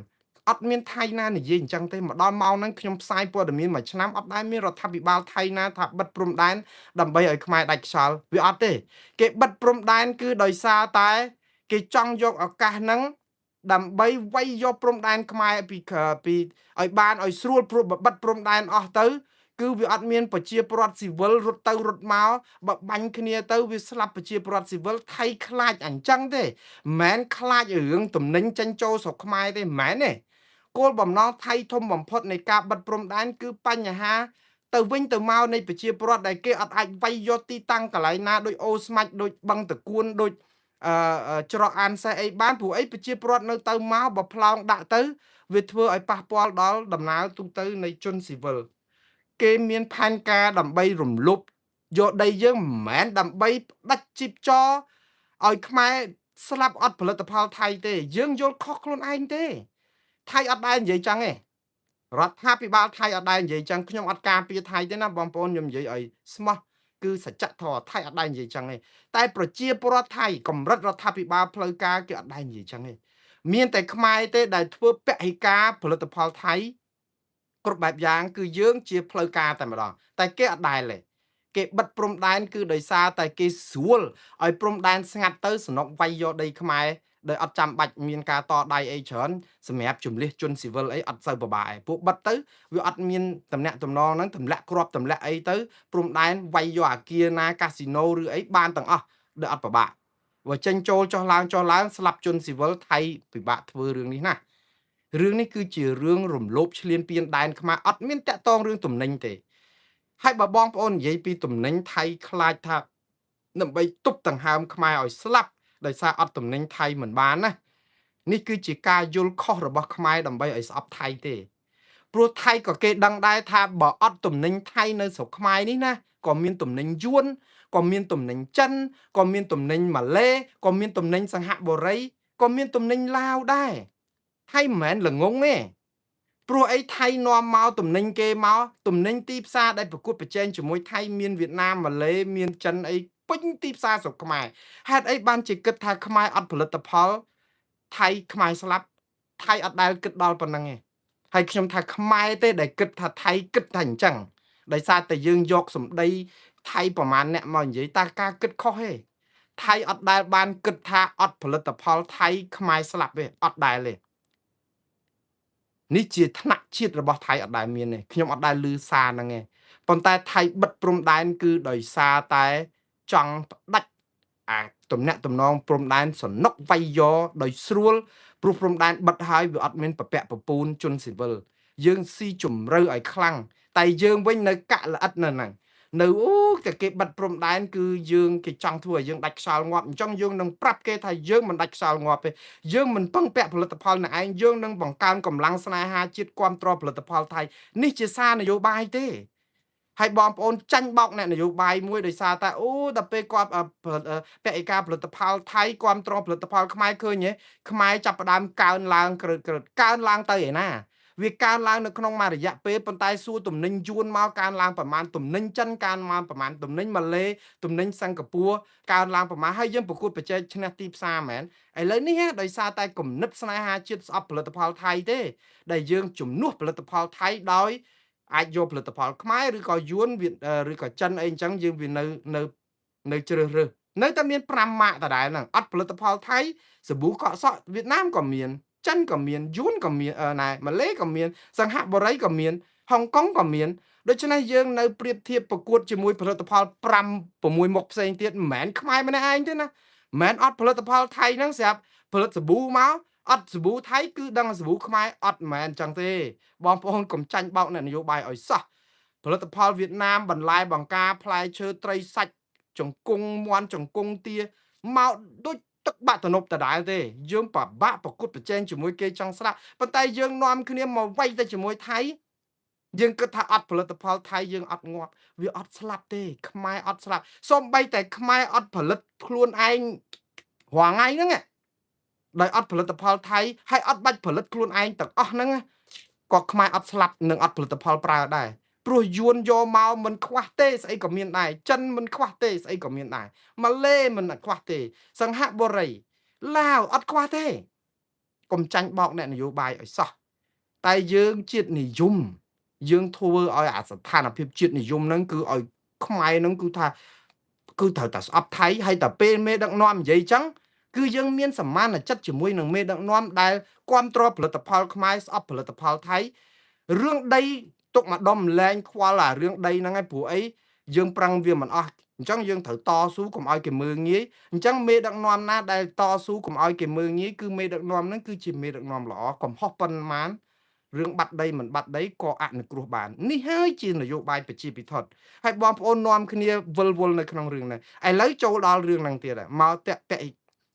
Speaker 1: អត់មានថៃណានិយាយអញ្ចឹងទេមកដល់ម៉ោងហ្នឹងខ្ញុំផ្សាយព័ត៌មានមួយឆ្នាំអត់ដែលមានរដ្ឋាភិបាលថៃណាថាបិទព្រំដែនដើម្បីឲ្យខ្មែរដាច់ខ្យល់វាអត់ទេគេបិទព្រំដែនគឺដោយសារតែគេចង់យកឱកាសហ្នឹងដើម្បីវាយយកព្រំដែនខ្មែរពីឲ្យបានឲ្យស្រួលព្រោះបិទព្រំដែនអស់ទៅ គឺវាអត់មានប្រជាពលរដ្ឋស៊ីវិលរត់ទៅរត់មកបើបាញ់គ្នាទៅវាស្លាប់ប្រជាពលរដ្ឋស៊ីវិលថៃខ្លាចអញ្ចឹងទេមិនមែនខ្លាចរឿងទំនិញចេញចូលស្រុកខ្មែរទេមិនមែនទេគោលបំណងថៃធំបំផុតនៃការបិទព្រំដែនគឺបញ្ហាទៅវិញទៅមកនៃប្រជាពលរដ្ឋដែលគេអត់អាចវាយយកទីតាំងកន្លែងណាដូចអូស្មាច់ដូចបឹងតកួនដូចច្រកអានសេះអីបានព្រោះអីប្រជាពលរដ្ឋនៅទៅមកបើផ្លោងដាក់ទៅវាធ្វើឲ្យប៉ះពាល់ដល់ដំណើរទូទៅនៃជនស៊ីវិលគេមានផែនការដើម្បីរំលោភយកដីយើងមិនមែនដើម្បីផ្ដាច់ជីបចរឲ្យខ្មែរស្លាប់អត់ផលិតផលថៃទេយើងយល់ខុសខ្លួនឯងទេថៃអត់ដែរនិយាយចឹងទេរដ្ឋាភិបាលថៃអត់ដែរនិយាយចឹងខ្ញុំអត់ការពារថៃទេណាបងប្អូនខ្ញុំនិយាយឲ្យស្មោះគឺសច្ចធម៌ថៃអត់ដែរនិយាយចឹងទេតែប្រជាពលរដ្ឋថៃកម្រិតរដ្ឋាភិបាលផ្លូវការគេអត់ដែរនិយាយចឹងទេមានតែខ្មែរទេដែលធ្វើពហិការផលិតផលថៃគ្រប់បែបយ៉ាងគឺយើងជាផ្លូវការតែម្ដងតែគេអត់ដែរទេគេបិទព្រំដែនគឺដោយសារតែគេស្រួលឲ្យព្រំដែនស្ងាត់ទៅសំណុកវាយយកដីខ្មែរដោយអត់ចាំបាច់មានការតដៃអីច្រើនសម្រាប់ជំលះជនស៊ីវិលអីអត់សូវពិបាកឯងពួកបិទទៅវាអត់មានតំណាក់តំណងហ្នឹងទម្លាក់គ្រាប់ទម្លាក់អីទៅព្រំដែនវាយយកអាគារណាកាស៊ីណូឬអីបានទាំងអស់ដោយអត់ពិបាកបើចេញចូលចុះឡើងចុះឡើងស្លាប់ជនស៊ីវិលថៃពិបាកធ្វើរឿងនេះណារឿងនេះគឺជារឿងរំលោភឈ្លានពានដែនខ្មែរអត់មានតាក់ទងរឿងទំនិញទេហើយបើបងប្អូននិយាយពីទំនិញថៃខ្លាចថាដើម្បីទប់ដង្ហើមខ្មែរឲ្យស្លាប់ដោយសារអត់ទំនិញថៃមិនបានណានេះគឺជាការយល់ខុសរបស់ខ្មែរដើម្បីឲ្យស្អប់ថៃទេព្រោះថៃក៏គេដឹងដែរថាបើអត់ទំនិញថៃនៅស្រុកខ្មែរនេះណាក៏មានទំនិញយួនក៏មានទំនិញចិនក៏មានទំនិញម៉ាឡេក៏មានទំនិញសិង្ហបុរីក៏មានទំនិញឡាវដែរថៃមិនមែនល្ងងទេព្រោះអីថៃនាំមកទំនិញគេមកទំនិញទីផ្សារដែលប្រកួតប្រជែងជាមួយថៃមានវៀតណាមម៉ាឡេមានចិនអីពេញទីផ្សារស្រុកខ្មែរហេតុអីបានជាគិតថាខ្មែរអត់ផលិតផលថៃខ្មែរស្លាប់ថៃអត់ដែលគិតដល់ប៉ុណ្្នឹងទេហើយខ្ញុំថាខ្មែរទេដែលគិតថាថៃគិតថាអញ្ចឹងដោយសារតែយើងយកសម្ដីថៃប្រមាណអ្នកមកនិយាយតើការគិតខុសទេថៃអត់ដែលបានគិតថាអត់ផលិតផលថៃខ្មែរស្លាប់ទេអត់ដែលទេនេះជាថ្នាក់ជាតិរបស់ថៃអត់ដែលមានទេខ្ញុំអត់ដែលឮសារហ្នឹងទេប៉ុន្តែថៃបិទព្រំដែនគឺដោយសារតែចង់ផ្ដាច់អាទំនាក់ទំនងព្រំដែនសំណុកវាយយកដោយស្រួលព្រោះព្រំដែនបិទហើយវាអត់មានប្រពាក់ប្រពូនជនស៊ីវិលយើងស៊ីជំរឿឲ្យខ្លាំងតែយើងវិញនៅកាក់ល្អិតនៅហ្នឹងនៅអូតែគេបិទព្រំដែនគឺយើងគេចង់ធ្វើឲ្យយើងដាច់ខ្យល់ងាប់អញ្ចឹងយើងនឹងប្រាប់គេថាយើងមិនដាច់ខ្យល់ងាប់ទេយើងមិនពឹងពាក់ផលិតផលអ្នកឯងយើងនឹងបង្កើនកម្លាំងស្នេហាជាតិគ្រប់គ្រងផលិតផលថៃនេះជាសារនយោបាយទេហើយបងប្អូនចាញ់បោកអ្នកនយោបាយមួយដោយសារតែអូដល់ពេលគាត់ពហិការផលិតផលថៃគ្រប់គ្រងផលិតផលខ្មែរឃើញទេខ្មែរចាប់ផ្ដើមកើនឡើងក្រើតក្រើតកើនឡើងទៅឯណាវាកើនឡើងនៅក្នុងមួយរយៈពេលប៉ុន្តែសួរទំនិញយួនមកកើនឡើងប្រមាណទំនិញចិនកើនមកប្រមាណទំនិញម៉ាឡេទំនិញសិង្ហបុរីកើនឡើងប្រមាណហើយយើងប្រកួតប្រជែងឈ្នះទីផ្សារមែនឥឡូវនេះដោយសារតែគំនិតស្នេហាជាតិស្អប់ផលិតផលថៃទេដែលយើងជំនួសផលិតផលថៃដោយអាចយកផលិតផលខ្មែរឬក៏យួនឬក៏ចិនអីអញ្ចឹងយើងវានៅនៅនៅជ្រើសរើសនៅតែមាន5ម៉ាកដដែលហ្នឹងអត់ផលិតផលថៃសាប៊ូកក់សក់វៀតណាមក៏មានចិនក៏មានយួនក៏មានណែម៉ាឡេក៏មានសិង្ហបុរីក៏មានហុងកុងក៏មានដូច្នេះយើងនៅប្រៀបធៀបប្រកួតជាមួយផលិតផល5 6មុខផ្សេងទៀតមិនមែនខ្មែរម្នាក់ឯងទេណាមិនមែនអត់ផលិតផលថៃហ្នឹងស្រាប់ផលិតសាប៊ូមកអត់សាប៊ូថៃគឺដឹងសាប៊ូខ្មែរអត់មិនមែនអញ្ចឹងទេបងប្អូនកុំចាញ់បោកអ្នកនយោបាយឲ្យសោះផលិតផលវៀតណាមបន្លែបង្ការផ្លែឈើត្រីសាច់ជង្គង់មាន់ជង្គង់ទាមកដូចទឹកបាក់ទំនប់ដដែលទេយើងប្របាក់ប្រកួតប្រជែងជាមួយគេចង់ស្លាប់ប៉ុន្តែយើងនាំគ្នាមកវាយទៅជាមួយថៃយើងគិតថាអត់ផលិតផលថៃយើងអត់ងាប់វាអត់ស្លាប់ទេខ្មែរអត់ស្លាប់សូម្បីតែខ្មែរអត់ផលិតខ្លួនឯងរាល់ថ្ងៃហ្នឹងដោយអត់ផលិតផលថៃហើយអត់បាច់ផលិតខ្លួនឯងទាំងអស់ហ្នឹងក៏ខ្មែរអត់ស្លាប់និងអត់ផលិតផលប្រើដែរព្រោះយួនយកមកមិនខ្វះទេស្អីក៏មានដែរចិនមិនខ្វះទេស្អីក៏មានដែរម៉ាឡេមិនខ្វះទេសិង្ហបុរីឡាវអត់ខ្វះទេកុំចាញ់បោកអ្នកនយោបាយឲ្យសោះតែយើងជាតិនិយមយើងធ្វើឲ្យអាស្ថានភាពជាតិនិយមហ្នឹងគឺឲ្យខ្មែរហ្នឹងគឺថាគឺត្រូវតែស្អប់ថៃហើយតែពេលមេដឹកនាំនិយាយចឹងគឺយើងមានសមានចិត្តជាមួយនឹងមេដឹកនាំដែលគ្រប់គ្រងផលិតផលខ្មែរស្អប់ផលិតផលថៃរឿងដី ទុកមកដុំលែងខ្វល់អារឿងដីហ្នឹងឯងព្រោះអីយើងប្រឹងវាមិនអស់អញ្ចឹងយើងត្រូវតស៊ូកុំឲ្យគេមើងងាយអញ្ចឹងមេដឹកនាំណាដែលតស៊ូកុំឲ្យគេមើងងាយគឺមេដឹកនាំហ្នឹងគឺជាមេដឹកនាំល្អកំហុសប៉ុន្មានរឿងបាត់ដីមិនបាត់ដីក៏អនុគ្រោះបាននេះហើយជានយោបាយប្រជាពិធដ្ឋហើយបងប្អូននាំគ្នាវិលវល់នៅក្នុងរឿងហ្នឹងឥឡូវចូលដល់រឿងហ្នឹងទៀតមកតាក់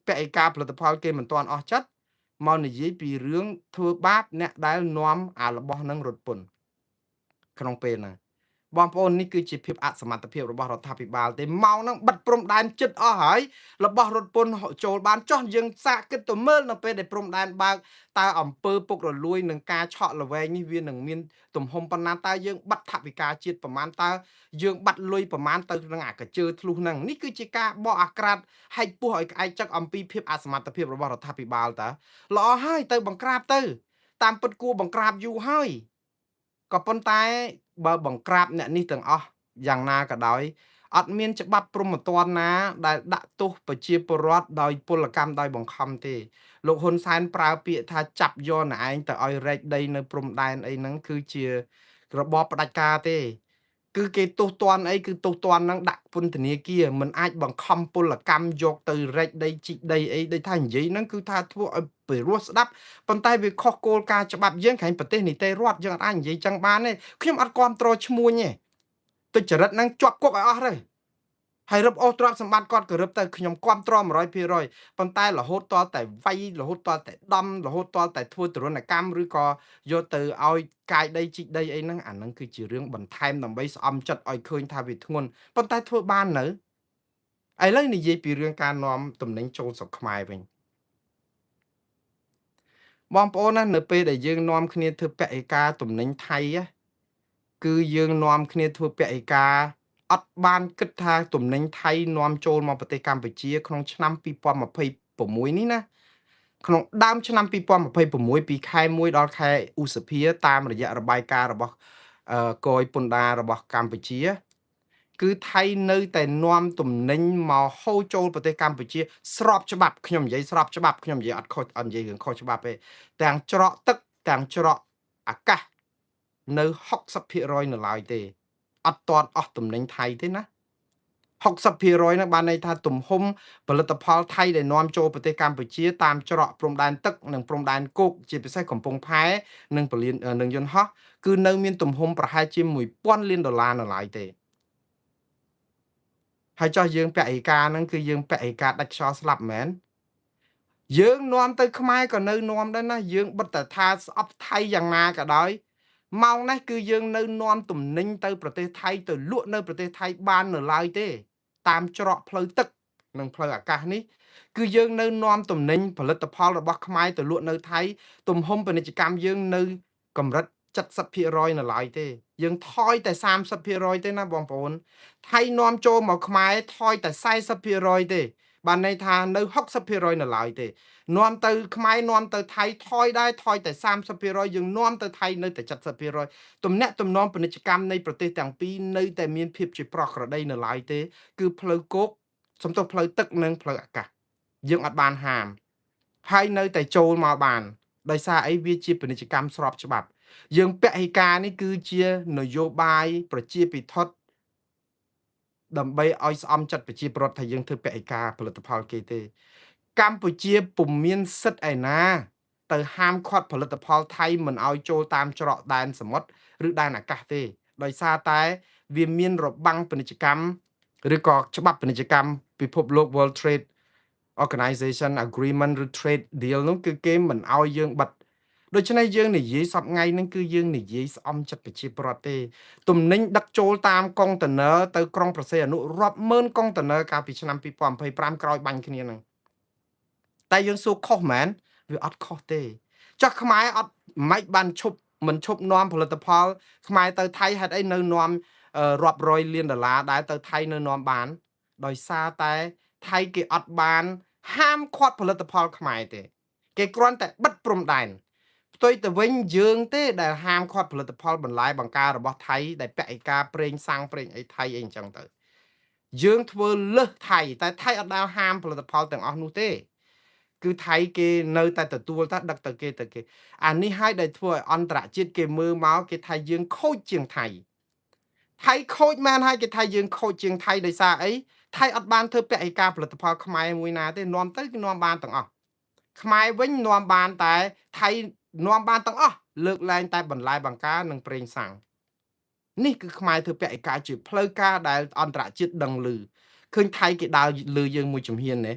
Speaker 1: ពតិការផលិតផលគេមិនទាន់អស់ចិត្តមកនិយាយពីរឿងធ្វើបាបអ្នកដែលនាំអារបស់ហ្នឹងរត់ពន្ធក្នុងពេលហ្នឹងបងប្អូននេះគឺជាភាពអសមត្ថភាពរបស់រដ្ឋាភិបាលទេម៉ោងហ្នឹងបិទព្រំដែនចិត្តអស់ហើយរបស់រត់ពន្ធចូលបានចោះយើងសាកគិតទៅមើលនៅពេលដែលព្រំដែនបើកតើអំពើពុករលួយនឹងការឆក់ល្វែងនេះវានឹងមានទំហំប៉ុណ្ណាតើយើងបាត់ថវិកាជាតិប្រមាណតើយើងបាត់លុយប្រមាណទៅនឹងអាកជើធ្លុះហ្នឹងនេះគឺជាការបកអាក្រាតហែកពោះឲ្យក្អែកចឹកអំពីភាពអសមត្ថភាពរបស់រដ្ឋាភិបាលតើល្អហើយទៅបង្ក្រាបទៅតាមពិតគួរបង្ក្រាបយូរហើយក៏ប៉ុន្តែបើបង្ក្រាបអ្នកនេះទាំងអស់យ៉ាងណាក៏ដោយអត់មានច្បាប់ព្រហ្មទណ្ឌណាដែលដាក់ទោសប្រជាពលរដ្ឋដោយពលកម្មដោយបង្ខំទេលោកហ៊ុនសែនប្រើពាក្យថាចាប់យកអ្នកឯងទៅឲ្យរែកដីនៅព្រំដែនអីហ្នឹងគឺជារបបផ្ដាច់ការទេគឺគេទោសទណ្ឌអីគឺទោសទណ្ឌហ្នឹងដាក់ពន្ធនាគារមិនអាចបង្ខំពលកម្មយកទៅរែកដីជីកដីអីដូចថានិយាយហ្នឹងគឺថាធ្វើឲ្យពិរោះស្ដាប់ប៉ុន្តែវាខុសគោលការណ៍ច្បាប់យើងក្រែងប្រទេសនីតិរដ្ឋយើងអត់អាចនិយាយចឹងបានទេខ្ញុំអត់គ្រប់គ្រងឈ្មួញទេទុច្ចរិតហ្នឹងជាប់គុកឲ្យអស់ទៅហើយរឹបអូសទ្រព្យសម្បត្តិគាត់ក៏រឹបទៅខ្ញុំគ្រប់គ្រង100%ប៉ុន្តែរហូតតតែវាយរហូតតតែដំរហូតតតែធ្វើទរណកម្មឬក៏យកទៅឲ្យកាយដីជីកដីអីហ្នឹងអាហ្នឹងគឺជារឿងបន្ថែមដើម្បីស្អំចិត្តឲ្យឃើញថាវាធ្ងន់ប៉ុន្តែធ្វើបាននៅឥឡូវនិយាយពីរឿងការនាំទំនិញចូលស្រុកខ្មែរវិញបងប្អូនណានៅពេលដែលយើងនាំគ្នាធ្វើពហិការទំនិញថៃគឺយើងនាំគ្នាធ្វើពហិការអត់បានគិតថាទំនិញថៃនាំចូលមកប្រទេសកម្ពុជាក្នុងឆ្នាំ2026នេះណាក្នុងដើមឆ្នាំ2026ពីខែ1ដល់ខែឧសភាតាមរយៈរបាយការណ៍របស់គយពន្ធដាររបស់កម្ពុជាគឺថៃនៅតែនាំទំនិញមកហូរចូលប្រទេសកម្ពុជាស្របច្បាប់ខ្ញុំនិយាយស្របច្បាប់ខ្ញុំនិយាយអត់ខុសអត់និយាយរឿងខុសច្បាប់ទេទាំងច្រកទឹកទាំងច្រកអាកាសនៅ60%នៅឡើយទេអត់ទាន់អស់ទំនិញថៃទេណា60%ហ្នឹងបានន័យថាទំហំផលិតផលថៃដែលនាំចូលប្រទេសកម្ពុជាតាមច្រកព្រំដែនទឹកនិងព្រំដែនគោកជាពិសេសកំពង់ផែនិងពលាននិងយន្តហោះគឺនៅមានទំហំប្រហែលជា1000លានដុល្លារនៅឡើយទេហើយចោះយើងពហិការហ្នឹងគឺយើងពហិការដាច់ខ្យល់ស្លាប់មែនយើងនាំទៅខ្មែរក៏នៅនាំដែរណាយើងបិទតែថាស្អប់ថៃយ៉ាងណាក៏ដោយម៉ោងនេះគឺយើងនៅនាំទំនិញទៅប្រទេសថៃទៅលក់នៅប្រទេសថៃបាននៅឡើយទេតាមច្រកផ្លូវទឹកនិងផ្លូវអាកាសនេះគឺយើងនៅនាំទំនិញផលិតផលរបស់ខ្មែរទៅលក់នៅថៃទំហំពាណិជ្ជកម្មយើងនៅកម្រិត70%នៅឡើយទេយើងថយតែ30%ទេណាបងប្អូនថៃនាំចូលមកខ្មែរថយតែ40%ទេបានន័យថានៅ60%នៅឡើយទេនាំទៅខ្មែរនាំទៅថៃថយដែរថយតែ30%យើងនាំទៅថៃនៅតែ70%ទំនាក់ទំនងពាណិជ្ជកម្មនៃប្រទេសទាំងពីរនៅតែមានភាពជាប្រក្រតីនៅឡើយទេគឺផ្លូវគោកសំទោសផ្លូវទឹកនិងផ្លូវអាកាសយើងអត់បានហាមហើយនៅតែចូលមកបានដោយសារអីវាជាពាណិជ្ជកម្មស្របច្បាប់យើងពហិការនេះគឺជានយោបាយប្រជាពិធដ្ឋដើម្បីឲ្យស្អំចិត្តប្រជាពលរដ្ឋថាយើងធ្វើពហិការផលិតផលគេទេកម្ពុជាពុំមានសិទ្ធិឯណាទៅហាមឃាត់ផលិតផលថៃមិនឲ្យចូលតាមច្រកដែនសមុទ្រឬដែនអាកាសទេដោយសារតែវាមានរបាំងពាណិជ្ជកម្មឬក៏ច្បាប់ពាណិជ្ជកម្មពិភពលោក World Trade Organization Agreement ឬ Trade Deal នោះគឺគេមិនឲ្យយើងបិទដូច្នេះយើងនិយាយសប្ងៃហ្នឹងគឺយើងនិយាយស្អំចិត្តប្រជាពលរដ្ឋទេទំនិញដឹកចូលតាមកុងតឺន័រទៅក្រុងព្រះសីហនុរាប់ម៉ឺនកុងតឺន័រកាលពីឆ្នាំ2025ក្រោយបាញ់គ្នាហ្នឹងតែយើងសួរខុសមែនវាអត់ខុសទេចុះខ្មែរអត់មិនបានឈប់មិនឈប់នាំផលិតផលខ្មែរទៅថៃហេតុអីនៅនាំរាប់រយលានដុល្លារដែរទៅថៃនៅនាំបានដោយសារតែថៃគេអត់បានហាមឃាត់ផលិតផលខ្មែរទេគេគ្រាន់តែបិទព្រំដែនផ្ទុយទៅវិញយើងទេដែលហាមឃាត់ផលិតផលបន្លែបង្ការរបស់ថៃដែលពហិការប្រេងសាំងប្រេងអីថៃអីអញ្ចឹងទៅយើងធ្វើលើសថៃតែថៃអត់ដែលហាមផលិតផលទាំងអស់នោះទេ គឺថៃគេនៅតែទទួលថាដឹកទៅគេទៅគេអានេះហើយដែលធ្វើឲ្យអន្តរជាតិគេមើលមកគេថាយើងខូចជាងថៃថៃខូចមែនហើយគេថាយើងខូចជាងថៃដោយសារអីថៃអត់បានធ្វើពហិការផលិតផលខ្មែរមួយណាទេនាំទៅគឺនាំបានទាំងអស់ខ្មែរវិញនាំបានតែថៃនាំបានទាំងអស់លើកលែងតែបន្លែបង្ការនិងប្រេងសាំងនេះគឺខ្មែរធ្វើពហិការជាផ្លូវការដែលអន្តរជាតិដឹងឮឃើញថៃគេដើរលើយើងមួយជំហាននេះ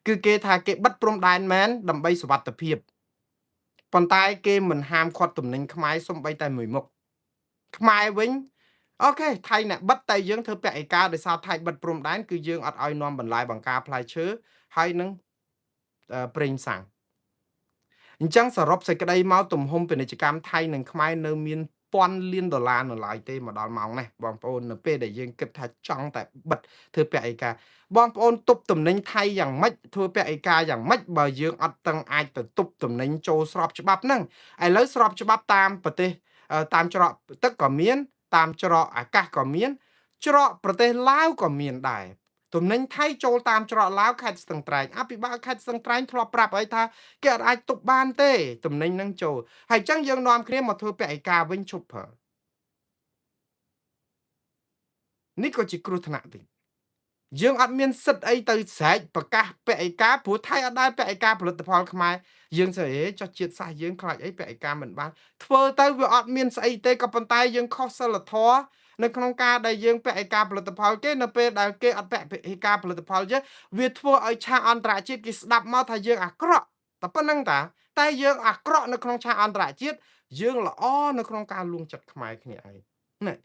Speaker 1: គឺគេថាគេបិទព្រំដែនមែនដើម្បីសុវត្ថិភាពប៉ុន្តែគេមិនហាមឃាត់ទំនិញខ្មែរសំបីតែមួយមុខខ្មែរវិញអូខេថៃអ្នកបិទតែយើងធ្វើពហិការដោយសារថៃបិទព្រំដែនគឺយើងអត់ឲ្យនាំបន្លែបង្ការផ្លែឈើហើយនឹងប្រេងសាំងអញ្ចឹងសរុបសេចក្តីមកទំហំពាណិជ្ជកម្មថៃនិងខ្មែរនៅមានពាន់លានដុល្លារនៅឡើយទេមកដល់ម៉ោងនេះបងប្អូននៅពេលដែលយើងគិតថាចង់តែបិទធ្វើពហិការបងប្អូនទប់ទំនិញថៃយ៉ាងម៉េចធ្វើពហិការយ៉ាងម៉េចបើយើងអត់តឹងអាចទៅទប់ទំនិញចូលស្របច្បាប់ហ្នឹងឥឡូវស្របច្បាប់តាមប្រទេសតាមច្រកទឹកក៏មានតាមច្រកអាកាសក៏មានច្រកប្រទេសឡាវក៏មានដែរទំនិញថៃចូលតាមច្រកឡាវខេត្តស្ទឹងត្រែងអភិបាលខេត្តស្ទឹងត្រែងធ្លាប់ប្រាប់ឲ្យថាគេអត់អាចទប់បានទេទំនិញនឹងចូលហើយអញ្ចឹងយើងនាំគ្នាមកធ្វើពហិការវិញឈប់ប្រើនេះក៏ជាគ្រោះថ្នាក់តិចយើងអត់មានសិទ្ធអីទៅស្រែកប្រកាសពហិការព្រោះថៃអត់ដែលពហិការផលិតផលខ្មែរយើងស្អីចុះជាតិសាសន៍យើងខ្លាចអីពហិការមិនបានធ្វើទៅវាអត់មានស្អីទេក៏ប៉ុន្តែយើងខុសសិលធម៌នៅក្នុងការដែលយើងពហិការផលិតផលគេនៅពេលដែលគេអត់ពហិការផលិតផលយើងវាធ្វើឲ្យឆាកអន្តរជាតិគេស្ដាប់មកថាយើងអាក្រក់តែប៉ុណ្្នឹងតាតែយើងអាក្រក់នៅក្នុងឆាកអន្តរជាតិយើងល្អនៅក្នុងការលួងចិត្តខ្មែរគ្នាឯងណា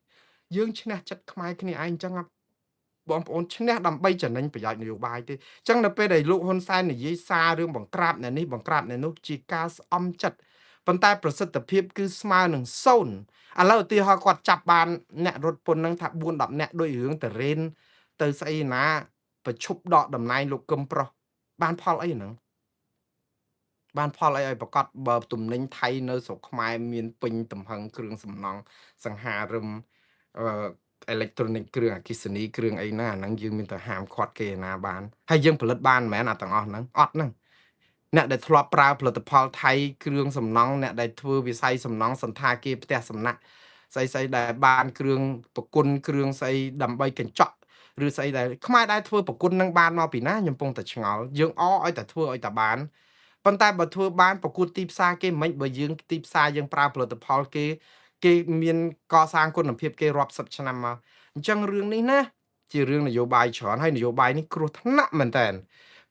Speaker 1: យើងឈ្នះចិត្តខ្មែរគ្នាឯងអញ្ចឹងបងប្អូនឈ្នះដើម្បីចំណេញប្រយោជន៍នយោបាយទេអញ្ចឹងនៅពេលដែលលោកហ៊ុនសែននិយាយសាររឿងបង្ក្រាបអ្នកនេះបង្ក្រាបអ្នកនោះជាការស្អំចិត្តប៉ុន្តែប្រសិទ្ធភាពគឺស្មើនឹង0ឥឡូវឧទាហរណ៍គាត់ចាប់បានអ្នករត់ពន្ធនឹងថា4 10អ្នកដោយរឿងតរេនទៅស្អីណាប្រឈប់ដកតំណែងលោកកឹមប្រុសបានផលអីហ្នឹងបានផលអីឲ្យប្រកាសបើទំនិញថៃនៅស្រុកខ្មែរមានពេញទំហឹងគ្រឿងសំណង់សង្ហារឹមអឺអេឡិចត្រូនិកគ្រឿងអគ្គិសនីគ្រឿងអីណាអាហ្នឹងយើងមានតែហាមឃាត់គេណាបានហើយយើងផលិតបានមិនមែនអាទាំងអស់ហ្នឹងអត់ហ្នឹងអ្នកដែលធ្លាប់ប្រើផលិតផលថៃគ្រឿងសំណង់អ្នកដែលធ្វើវិស័យសំណង់សន្តាគារផ្ទះសំណាក់ស្អីស្អីដែលបានគ្រឿងប្រគុណគ្រឿងស្អីដើម្បីកញ្ចក់ឬស្អីដែលខ្មែរដែលធ្វើប្រគុណនឹងបានមកពីណាខ្ញុំពងតែឆ្ងល់យើងអឲ្យតែធ្វើឲ្យតែបានប៉ុន្តែបើធ្វើបានប្រកួតទីផ្សារគេមិនបើយើងទីផ្សារយើងប្រើផលិតផលគេគេមានកសាងគុណភាពគេរាប់សិបឆ្នាំមកអញ្ចឹងរឿងនេះណាជារឿងនយោបាយច្រើនហើយនយោបាយនេះគ្រោះថ្នាក់មែនតើ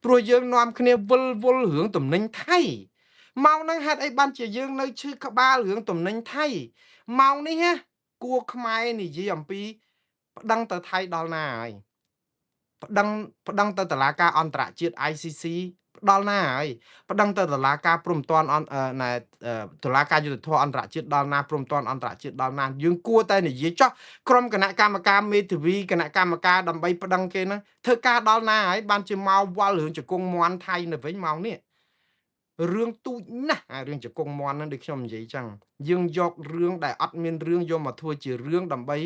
Speaker 1: ព្រោះយើងនាំគ្នាវិលវល់រឿងទំនិញថៃម៉ោងហ្នឹងហេតុអីបានជាយើងនៅឈឺក្បាលរឿងទំនិញថៃម៉ោងនេះណាគួរខ្មែរនិយាយអំពីប្តឹងទៅថៃដល់ណាហើយប្តឹងទៅតុលាការអន្តរជាតិ ICC ដល់ណាហើយប្តឹងទៅតុលាការព្រំទាន់ណែតុលាការយុត្តិធម៌អន្តរជាតិដល់ណាព្រំទាន់អន្តរជាតិដល់ណាយើងគួរតែនិយាយចោះក្រុមគណៈកម្មការមេធាវីគណៈកម្មការដើម្បីប្តឹងគេហ្នឹងធ្វើការដល់ណាហើយបានជាមកវល់រឿងជង្គង់មន់ថៃនៅវិញម៉ោងនេះរឿងទូចណាស់អារឿងជង្គង់មន់ហ្នឹងដូចខ្ញុំនិយាយចឹងយើងយករឿងដែលអត់មានរឿងយកមកធ្វើជារឿងដើម្បី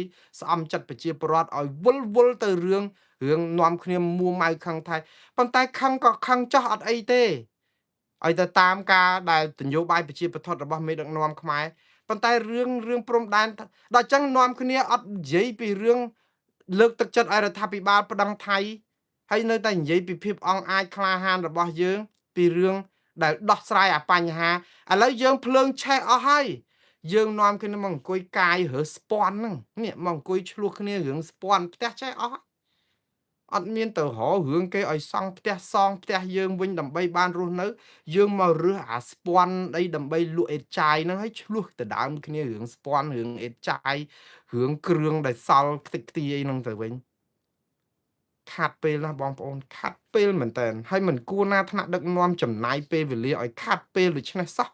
Speaker 1: ស្អំចិត្តប្រជាពលរដ្ឋឲ្យវិលវល់ទៅរឿងនាំគ្នាមួម៉ៅខឹងថៃប៉ុន្តែខឹងក៏ខឹងចោះអត់អីទេឲ្យទៅតាមការដែលនយោបាយប្រជាប្រដ្ឋរបស់មេដឹកនាំខ្មែរប៉ុន្តែរឿងព្រំដែនដល់ចឹងនាំគ្នាអត់និយាយពីរឿងលើកទឹកចិត្តឲ្យរដ្ឋាភិបាលប្តឹងថៃហើយនៅតែនិយាយពីភាពអង់អាចក្លាហានរបស់យើងពីរឿងដែលដោះស្រាយអាបញ្ហាឥឡូវយើងភ្លើងឆេះអស់ហើយយើងនាំគ្នាមកអង្គុយកាយរើស្ពាន់ហ្នឹងនេះមកអង្គុយឆ្លោះគ្នារឿងស្ពាន់ផ្ទះឆេះអស់អត់មានទៅរករឿងគេឲ្យសង់ផ្ទះសងផ្ទះយើងវិញដើម្បីបានរស់នៅយើងមករើសអាស្ពាន់អីដើម្បីលក់អេតចាយហ្នឹងហើយឆ្លោះទៅដើមគ្នារឿងស្ពាន់រឿងអេតចាយរឿងគ្រឿងដែលសល់ខ្ទេចខ្ទីអីហ្នឹងទៅវិញខាត់ពេលណាស់បងប្អូនខាត់ពេលមែនតើហើយមិនគួរណាថ្នាក់ដឹកនាំចំណាយពេលវេលាឲ្យខាត់ពេលដូច្នេះសោះ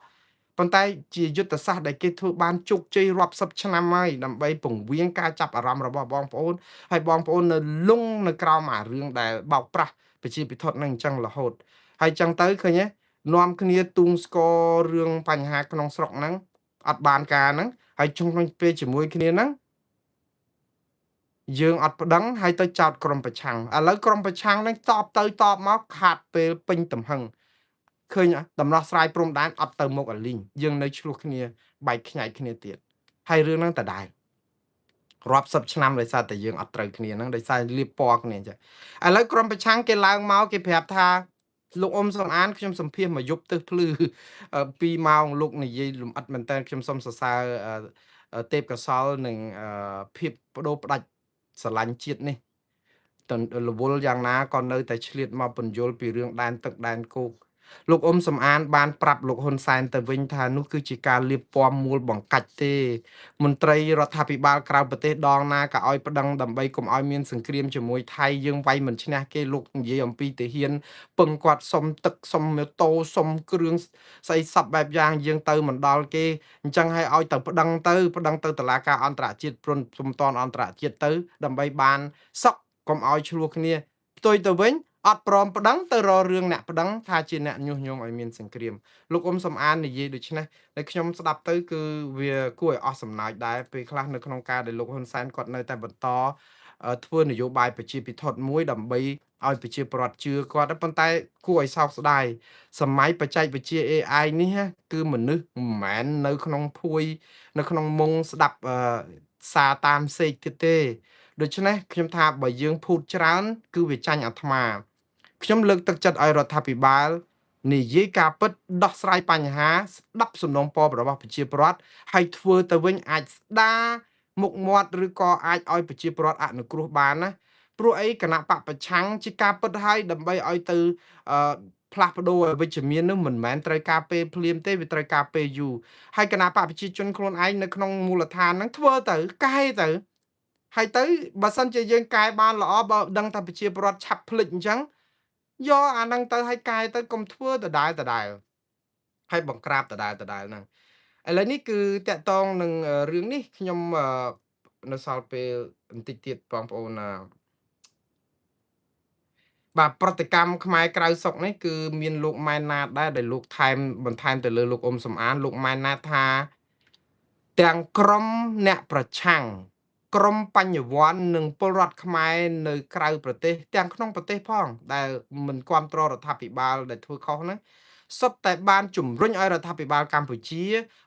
Speaker 1: ប៉ុន្តែជាយុទ្ធសាស្ត្រដែលគេធ្វើបានជោគជ័យរាប់សិបឆ្នាំហើយដើម្បីពង្វាងការចាប់អារម្មណ៍របស់បងប្អូនហើយបងប្អូននៅលងនៅក្រោមអារឿងដែលបោកប្រាស់ប្រជាពិធនឹងអញ្ចឹងរហូតហើយអញ្ចឹងទៅឃើញទេនាំគ្នាទូងស្គររឿងបញ្ហាក្នុងស្រុកហ្នឹងអត់បានការហ្នឹងហើយជុំពេលជាមួយគ្នាហ្នឹងយើងអត់ប្តឹងហើយទៅចោតក្រុមប្រឆាំងឥឡូវក្រុមប្រឆាំងហ្នឹងតបទៅតបមកខាតពេលពេញទំហឹង ឃើញដំណោះស្រាយព្រំដែនអត់ទៅមុខអាលីងយើងនៅឆ្លោះគ្នាបែកខ្ញែកគ្នាទៀតហើយរឿងហ្នឹងដដែលរាប់សិបឆ្នាំដោយសារតែយើងអត់ត្រូវគ្នាហ្នឹងដោយសារលៀបពណ៌គ្នាអញ្ចឹងឥឡូវក្រុមប្រឆាំងគេឡើងមកគេប្រាប់ថាលោកអ៊ុំសំអានខ្ញុំសម្ភាសមកយប់ទិសភ្លឺ2ម៉ោងលោកនិយាយលំអិតមែនតើខ្ញុំសូមសរសើរទេពកោសលនិងភាពបដូរផ្ដាច់ស្រឡាញ់ជាតិនេះតរវល់យ៉ាងណាក៏នៅតែឆ្លៀតមកពន្យល់ពីរឿងដែនទឹកដែនគោកលោកអ៊ុំសំអានបានប្រាប់លោកហ៊ុនសែនទៅវិញថានោះគឺជាការលៀបពណ៌មូលបង្កាច់ទេមន្ត្រីរដ្ឋាភិបាលក្រៅប្រទេសដងណាក៏ឲ្យប្តឹងដើម្បីកុំឲ្យមានសង្គ្រាមជាមួយថៃយើងវាយមិនឈ្នះគេលោកនិយាយអំពីទាហានពឹងគាត់សុំទឹកសុំម៉ូតូសុំគ្រឿងស្អីសពបែបយ៉ាងយើងទៅមិនដល់គេអញ្ចឹងឲ្យឲ្យទៅប្តឹងទៅប្តឹងទៅតុលាការអន្តរជាតិព្រំតនអន្តរជាតិទៅដើម្បីបានសុខកុំឲ្យឆ្លោះគ្នាផ្ទុយទៅវិញអត់ព្រមប្តឹងទៅរករឿងអ្នកប្តឹងថាជាអ្នកញុះញង់ឲ្យមានសង្គ្រាមលោកអ៊ុំសំអាននិយាយដូច្នេះតែខ្ញុំស្ដាប់ទៅគឺវាគួរឲ្យអស់សំណើចដែរពេលខ្លះនៅក្នុងការដែលលោកហ៊ុនសែនគាត់នៅតែបន្តធ្វើនយោបាយប្រជាពិធដ្ឋមួយដើម្បីឲ្យប្រជាពលរដ្ឋជឿគាត់ប៉ុន្តែគួរឲ្យសោកស្ដាយសម័យបច្ចេកវិទ្យា AI នេះគឺមនុស្សមិនមែននៅក្នុងភួយនៅក្នុងមុងស្ដាប់សារតាមសេកទៀតទេដូច្នេះខ្ញុំថាបើយើងភូតច្រើនគឺវាចាញ់អាត្មាខ្ញុំលើកទឹកចិត្តឲ្យរដ្ឋាភិបាលនិយាយការពិតដោះស្រាយបញ្ហាស្ដាប់សំណូមពររបស់ប្រជាពលរដ្ឋហើយធ្វើទៅវិញអាចស្ដារមុខមាត់ឬក៏អាចឲ្យប្រជាពលរដ្ឋអនុគ្រោះបានណាព្រោះអីគណៈបកប្រឆាំងជាការពិតហើយដើម្បីឲ្យទៅផ្លាស់ប្ដូរឲ្យវិជ្ជមាននោះមិនមែនត្រូវការពេលភ្លាមទេវាត្រូវការពេលយូរហើយគណៈបកប្រជាជនខ្លួនឯងនៅក្នុងមូលដ្ឋានហ្នឹងធ្វើទៅកែទៅហើយទៅបើសិនជាយើងកែបានល្អបើដឹងថាប្រជាពលរដ្ឋឆាប់ភ្លេចអញ្ចឹងយកអាហ្នឹងទៅឲ្យកែទៅកុំធ្វើដដែលដដែលហើយបង្ក្រាបដដែលដដែលហ្នឹងឥឡូវនេះគឺតកតងនឹងរឿងនេះខ្ញុំនៅសល់ពេលបន្តិចទៀតបងប្អូនបាទប្រតិកម្មខ្មែរក្រៅស្រុកនេះគឺមានលោកម៉ែនណាតដែរដែលលោកថែមបន្ថែមទៅលើលោកអ៊ុំសំអានលោកម៉ែនណាតថាទាំងក្រុមអ្នកប្រឆាំងក្រមបញ្ញវន្តនិងពលរដ្ឋខ្មែរនៅក្រៅប្រទេសទាំងក្នុងប្រទេសផងដែលមិនគាំទ្ររដ្ឋាភិបាលដែលធ្វើខុសហ្នឹងសុទ្ធតែបានជំរុញឲ្យរដ្ឋាភិបាលកម្ពុជា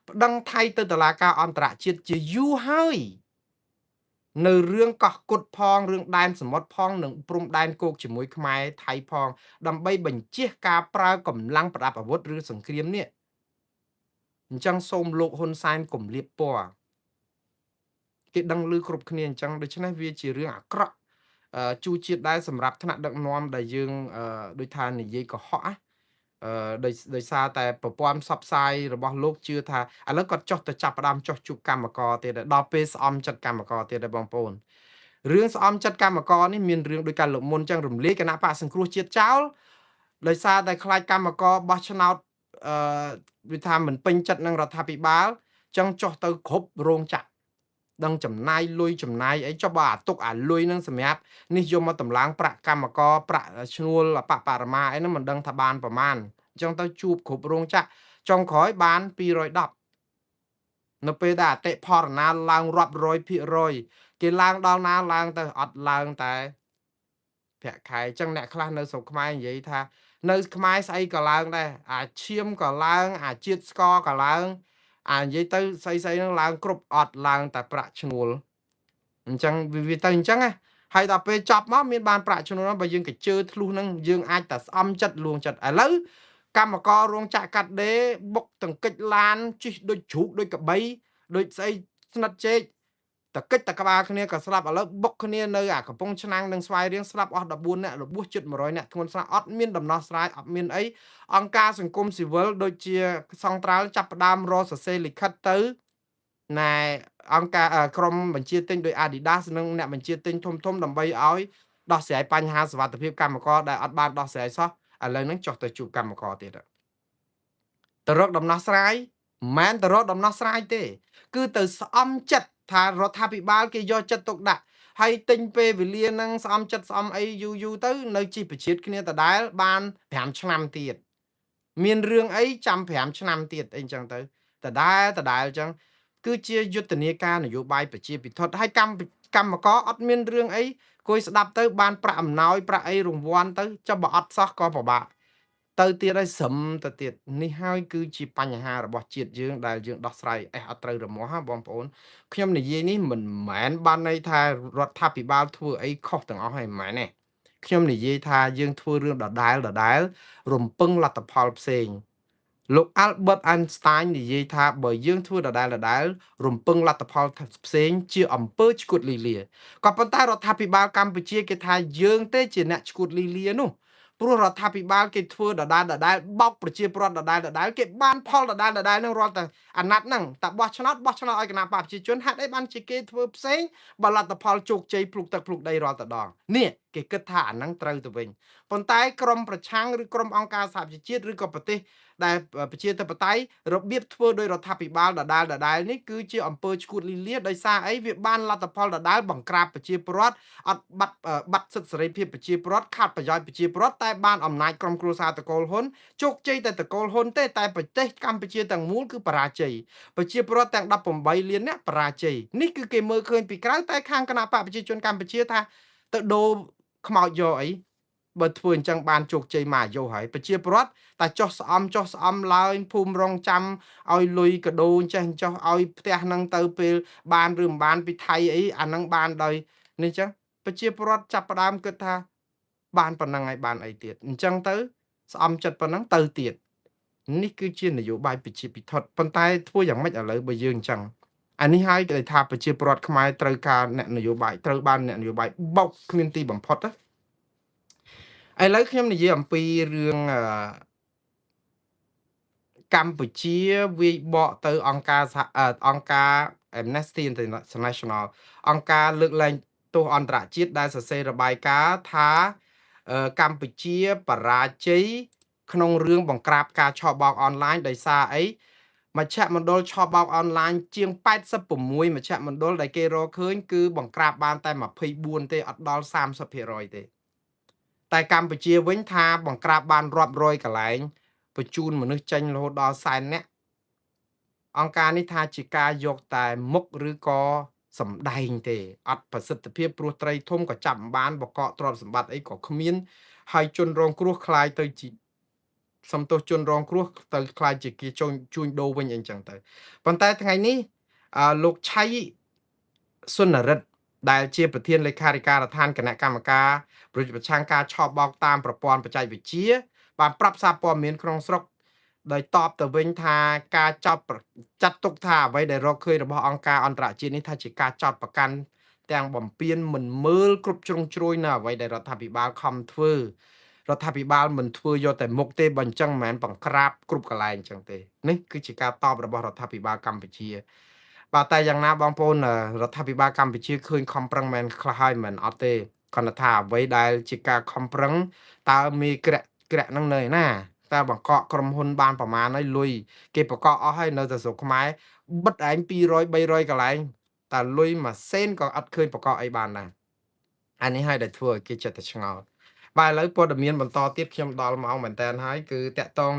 Speaker 1: ប្តឹងថៃទៅតុលាការអន្តរជាតិជាយូរហើយនៅរឿងកោះគុតផងរឿងដែនសមុទ្រផងនិងព្រំដែនគោកជាមួយខ្មែរថៃផងដើម្បីបញ្ជៀសការប្រើកម្លាំងប្រដាប់អាវុធឬសង្គ្រាមនេះអញ្ចឹងសូមលោកហ៊ុនសែនកុំលៀបពណ៌គេដឹងឮគ្រប់គ្នាអញ្ចឹងដូច្នេះវាជារឿងអាក្រក់ជួជាតិដែរសម្រាប់ថ្នាក់ដឹកនាំដែលយើងដូចថានិយាយកុហកដោយសារតែប្រព័ន្ធផ្សព្វផ្សាយរបស់លោកជឿថាឥឡូវគាត់ចុះទៅចាប់ផ្ដើមចុះជួបកម្មករទៀតដល់ពេលស្អំចិត្តកម្មករទៀតដែរបងប្អូនរឿងស្អំចិត្តកម្មករនេះមានរឿងដោយការលើកមុនចឹងរំលាយគណៈបកសង្គ្រោះជាតិចោលដោយសារតែខ្លាចកម្មករបោះឆ្នោតវាថាមិនពេញចិត្តនឹងរដ្ឋាភិបាលចឹងចុះទៅគ្រប់រោងចក្រដឹងចំណាយលុយចំណាយអីចុះបើអាទុកអាលុយនឹងសម្រាប់នេះយកមកតម្លើងប្រាក់កម្មករប្រាក់ឈ្នួលអបបរមាអីហ្នឹងមិនដឹងថាបានប្រមាណអញ្ចឹងទៅជួបគ្រប់រោងចក្រចុងក្រោយបាន210នៅពេលដែលអតិផរណាឡើងរាប់រយភាគរយគេឡើងដល់ណាឡើងទៅអត់ឡើងតែប្រាក់ខែអញ្ចឹងអ្នកខ្លះនៅស្រុកខ្មែរនិយាយថានៅខ្មែរស្អីក៏ឡើងដែរអាឈាមក៏ឡើងអាជាតិស្ករក៏ឡើងអានិយាយទៅស្អីស្អីហ្នឹងឡើងគ្រប់អត់ឡើងតែប្រាក់ឈ្នួលអញ្ចឹងវាទៅអញ្ចឹងណាហើយដល់ពេលចប់មកមានបានប្រាក់ឈ្នួលបើយើងកជើធ្លុះហ្នឹងយើងអាចតែស្អំចិត្តលួងចិត្តឥឡូវកម្មកររោងចក្រកាត់ដេរបុកតង្គិចឡានជិះដូចជ្រូកដូចកបីដូចស្អីស្និតចេកតកិច្ចតក្បាលគ្នាក៏ស្លាប់ឥឡូវបុកគ្នានៅអាកំពង់ឆ្នាំងនិងស្វាយរៀងស្លាប់អស់14នាក់របួសជិត100នាក់ធ្ងន់ស្រាលអត់មានដំណោះស្រាយអត់មានអីអង្គការសង្គមស៊ីវិលដូចជាសង្ត្រាល់ចាប់ផ្ដើមរកសរសេរលិខិតទៅណែអង្គការក្រុមបញ្ជាទិញដោយ Adidas និងអ្នកបញ្ជាទិញធំធំដើម្បីឲ្យដោះស្រាយបញ្ហាសុវត្ថិភាពកម្មករដែលអត់បានដោះស្រាយសោះឥឡូវហ្នឹងចុះទៅជួបកម្មករទៀតទៅរកដំណោះស្រាយមិនមែនទៅរកដំណោះស្រាយទេគឺទៅស្អំចិត្តថារដ្ឋាភិបាលគេយកចិត្តទុកដាក់ហើយទិញពេលវេលាហ្នឹងស្អំចិត្តស្អំអីយូរយូរទៅនៅជីវជាតិគ្នាដដែលបាន5ឆ្នាំទៀតមានរឿងអីចាំ5ឆ្នាំទៀតអីចឹងទៅដដែលដដែលចឹងគឺជាយុទ្ធនាការនយោបាយប្រជាពិធដ្ឋហើយកម្មករអត់មានរឿងអីគួយស្ដាប់ទៅបានប្រាក់អំណោយប្រាក់អីរង្វាន់ទៅចុះបើអត់សោះក៏ពិបាក ទៅទៀតហើយស្រឹមទៅទៀតនេះហើយគឺជាបញ្ហារបស់ជាតិយើងដែលយើងដោះស្រាយអេះអត់ត្រូវរមាស់ហ่าបងប្អូនខ្ញុំនិយាយនេះមិនមែនបានន័យថារដ្ឋាភិបាលធ្វើអីខុសទាំងអស់ហើយមិនមែនទេខ្ញុំនិយាយថាយើងធ្វើរឿងដដែលដដែលរំពឹងលទ្ធផលផ្សេងលោក Albert Einstein និយាយថាបើយើងធ្វើដដែលដដែលរំពឹងលទ្ធផលផ្សេងជាអំពើឈួតលីលាក៏ប៉ុន្តែរដ្ឋាភិបាលកម្ពុជាគេថាយើងទេជាអ្នកឈួតលីលានោះព្រោះរដ្ឋាភិបាលគេធ្វើដដែលដដែលបោកប្រជាពលរដ្ឋដដែលដដែលគេបានផលដដែលដដែលនឹងរាល់តែអាណត្តិហ្នឹងតែបោះឆ្នោតបោះឆ្នោតឲ្យគណៈបកប្រជាជនហេតុអីបានជាគេធ្វើផ្សេងបើលទ្ធផលជោគជ័យភ្លុកទឹកភ្លុកដីរាល់តែដងនេះគេគិតថាអាហ្នឹងត្រូវទៅវិញប៉ុន្តែក្រមប្រឆាំងឬក្រមអង្គការសហប្រជាជាតិឬក៏ប្រទេសដែលប្រជាធិបតេយ្យរបៀបធ្វើដោយរដ្ឋាភិបាលដដែលដដែលនេះគឺជាអំពើឈួតលីលាដោយសារអីវាបានលទ្ធផលដដែលបង្ក្រាបប្រជាពលរដ្ឋអត់បាត់បាត់សិទ្ធិសេរីភាពប្រជាពលរដ្ឋខាត់ប្រយោជន៍ប្រជាពលរដ្ឋតែបានអំណាចក្រុមគ្រួសារតកូលហ៊ុនជោគជ័យតែតកូលហ៊ុនទេតែប្រទេសកម្ពុជាទាំងមូលគឺបរាជ័យប្រជាពលរដ្ឋទាំង18លានអ្នកបរាជ័យនេះគឺគេមើលឃើញពីក្រៅតែខាងគណៈបកប្រជាជនកម្ពុជាថាទៅដូរខ្មោចយកអីបើធ្វើអញ្ចឹងបានជោគជ័យមកអាយុហើយប្រជាពលរដ្ឋតែចោះស្អំចោះស្អំឡើងភូមិរងចាំឲ្យលុយកដូរចេះចោះឲ្យផ្ទះហ្នឹងទៅពេលបានឬមិនបានពីថៃអីអាហ្នឹងបានដោយនេះចឹងប្រជាពលរដ្ឋចាប់ផ្ដើមគិតថាបានប៉ុណ្ណឹងហើយបានអីទៀតអញ្ចឹងទៅស្អំចិត្តប៉ុណ្ណឹងទៅទៀតនេះគឺជានយោបាយប្រជាពិធប៉ុន្តែធ្វើយ៉ាងម៉េចឥឡូវបើយើងអញ្ចឹងអានេះហើយគេថាប្រជាពលរដ្ឋខ្មែរត្រូវការអ្នកនយោបាយត្រូវបានអ្នកនយោបាយបោកគ្មានទីបំផុតណាឥឡូវខ្ញុំនិយាយអំពីរឿងកម្ពុជាវាយបកទៅអង្គការអង្គការ Amnesty International អង្គការលើកលែងទោសអន្តរជាតិដែលសរសេររបាយការណ៍ថាកម្ពុជាបរាជ័យក្នុងរឿងបង្ក្រាបការឆបោកអនឡាញដោយសារអីមជ្ឈមណ្ឌលឆបោកអនឡាញជាង86មជ្ឈមណ្ឌលដែលគេរកឃើញគឺបង្ក្រាបបានតែ24ទេអត់ដល់30%ទេតែកម្ពុជាវិញថាបង្ក្រាបបានរាប់រយកន្លែងបញ្ជូនមនុស្សចេញរហូតដល់សែននាក់អង្គការនេះថាជាការយកតែមុខឬក៏សំដែងទេអត់ប្រសិទ្ធភាពព្រោះត្រីធំក៏ចាប់មិនបានបកកទ្រព្យសម្បត្តិអីក៏គ្មានហើយជនរងគ្រោះคล้ายទៅជាសំទោសជនរងគ្រោះទៅคล้ายជាគេជួញដូរវិញអីចឹងទៅប៉ុន្តែថ្ងៃនេះលោកឆៃសុនរិទ្ធដែលជាប្រធានលេខាធិការដ្ឋានគណៈកម្មការប្រឆាំងការឆបោកតាមប្រព័ន្ធបច្ចេកវិទ្យាបានប្រាប់សារព័ត៌មានក្នុងស្រុកដោយតបទៅវិញថាការចោទចាត់ទុកថាអ្វីដែលរកឃើញរបស់អង្គការអន្តរជាតិនេះថាជាការចោទប្រកាន់ទាំងបំពេញមិនមើលគ្រប់ជ្រុងជ្រោយនៅអ្វីដែលរដ្ឋាភិបាលខំធ្វើរដ្ឋាភិបាលមិនធ្វើយកតែមុខទេបើអញ្ចឹងមិនមែនបង្ក្រាបគ្រប់កន្លែងអញ្ចឹងទេនេះគឺជាការតបរបស់រដ្ឋាភិបាលកម្ពុជាបាទតែយ៉ាងណាបងប្អូនរដ្ឋាភិបាលកម្ពុជាឃើញខំប្រឹងមែនខ្លះហើយមិនអត់ទេគ្រាន់តែថាអ្វីដែលជាការខំប្រឹងតើមានក្រាក់ក្រាក់ហ្នឹងនៅឯណាតើបង្កកក្រុមហ៊ុនបានប្រមាណហើយលុយគេបង្កកអស់ហើយនៅតែស្រុកខ្មែរបិទឯង200 300កន្លែងតែលុយមួយសេនក៏អត់ឃើញបង្កកអីបានដែរអានេះហើយដែលធ្វើឲ្យគេចិត្តតែឆ្ងល់បាទឥឡូវព័ត៌មានបន្តទៀតខ្ញុំដល់ម៉ោងមែនតើហើយគឺតកតង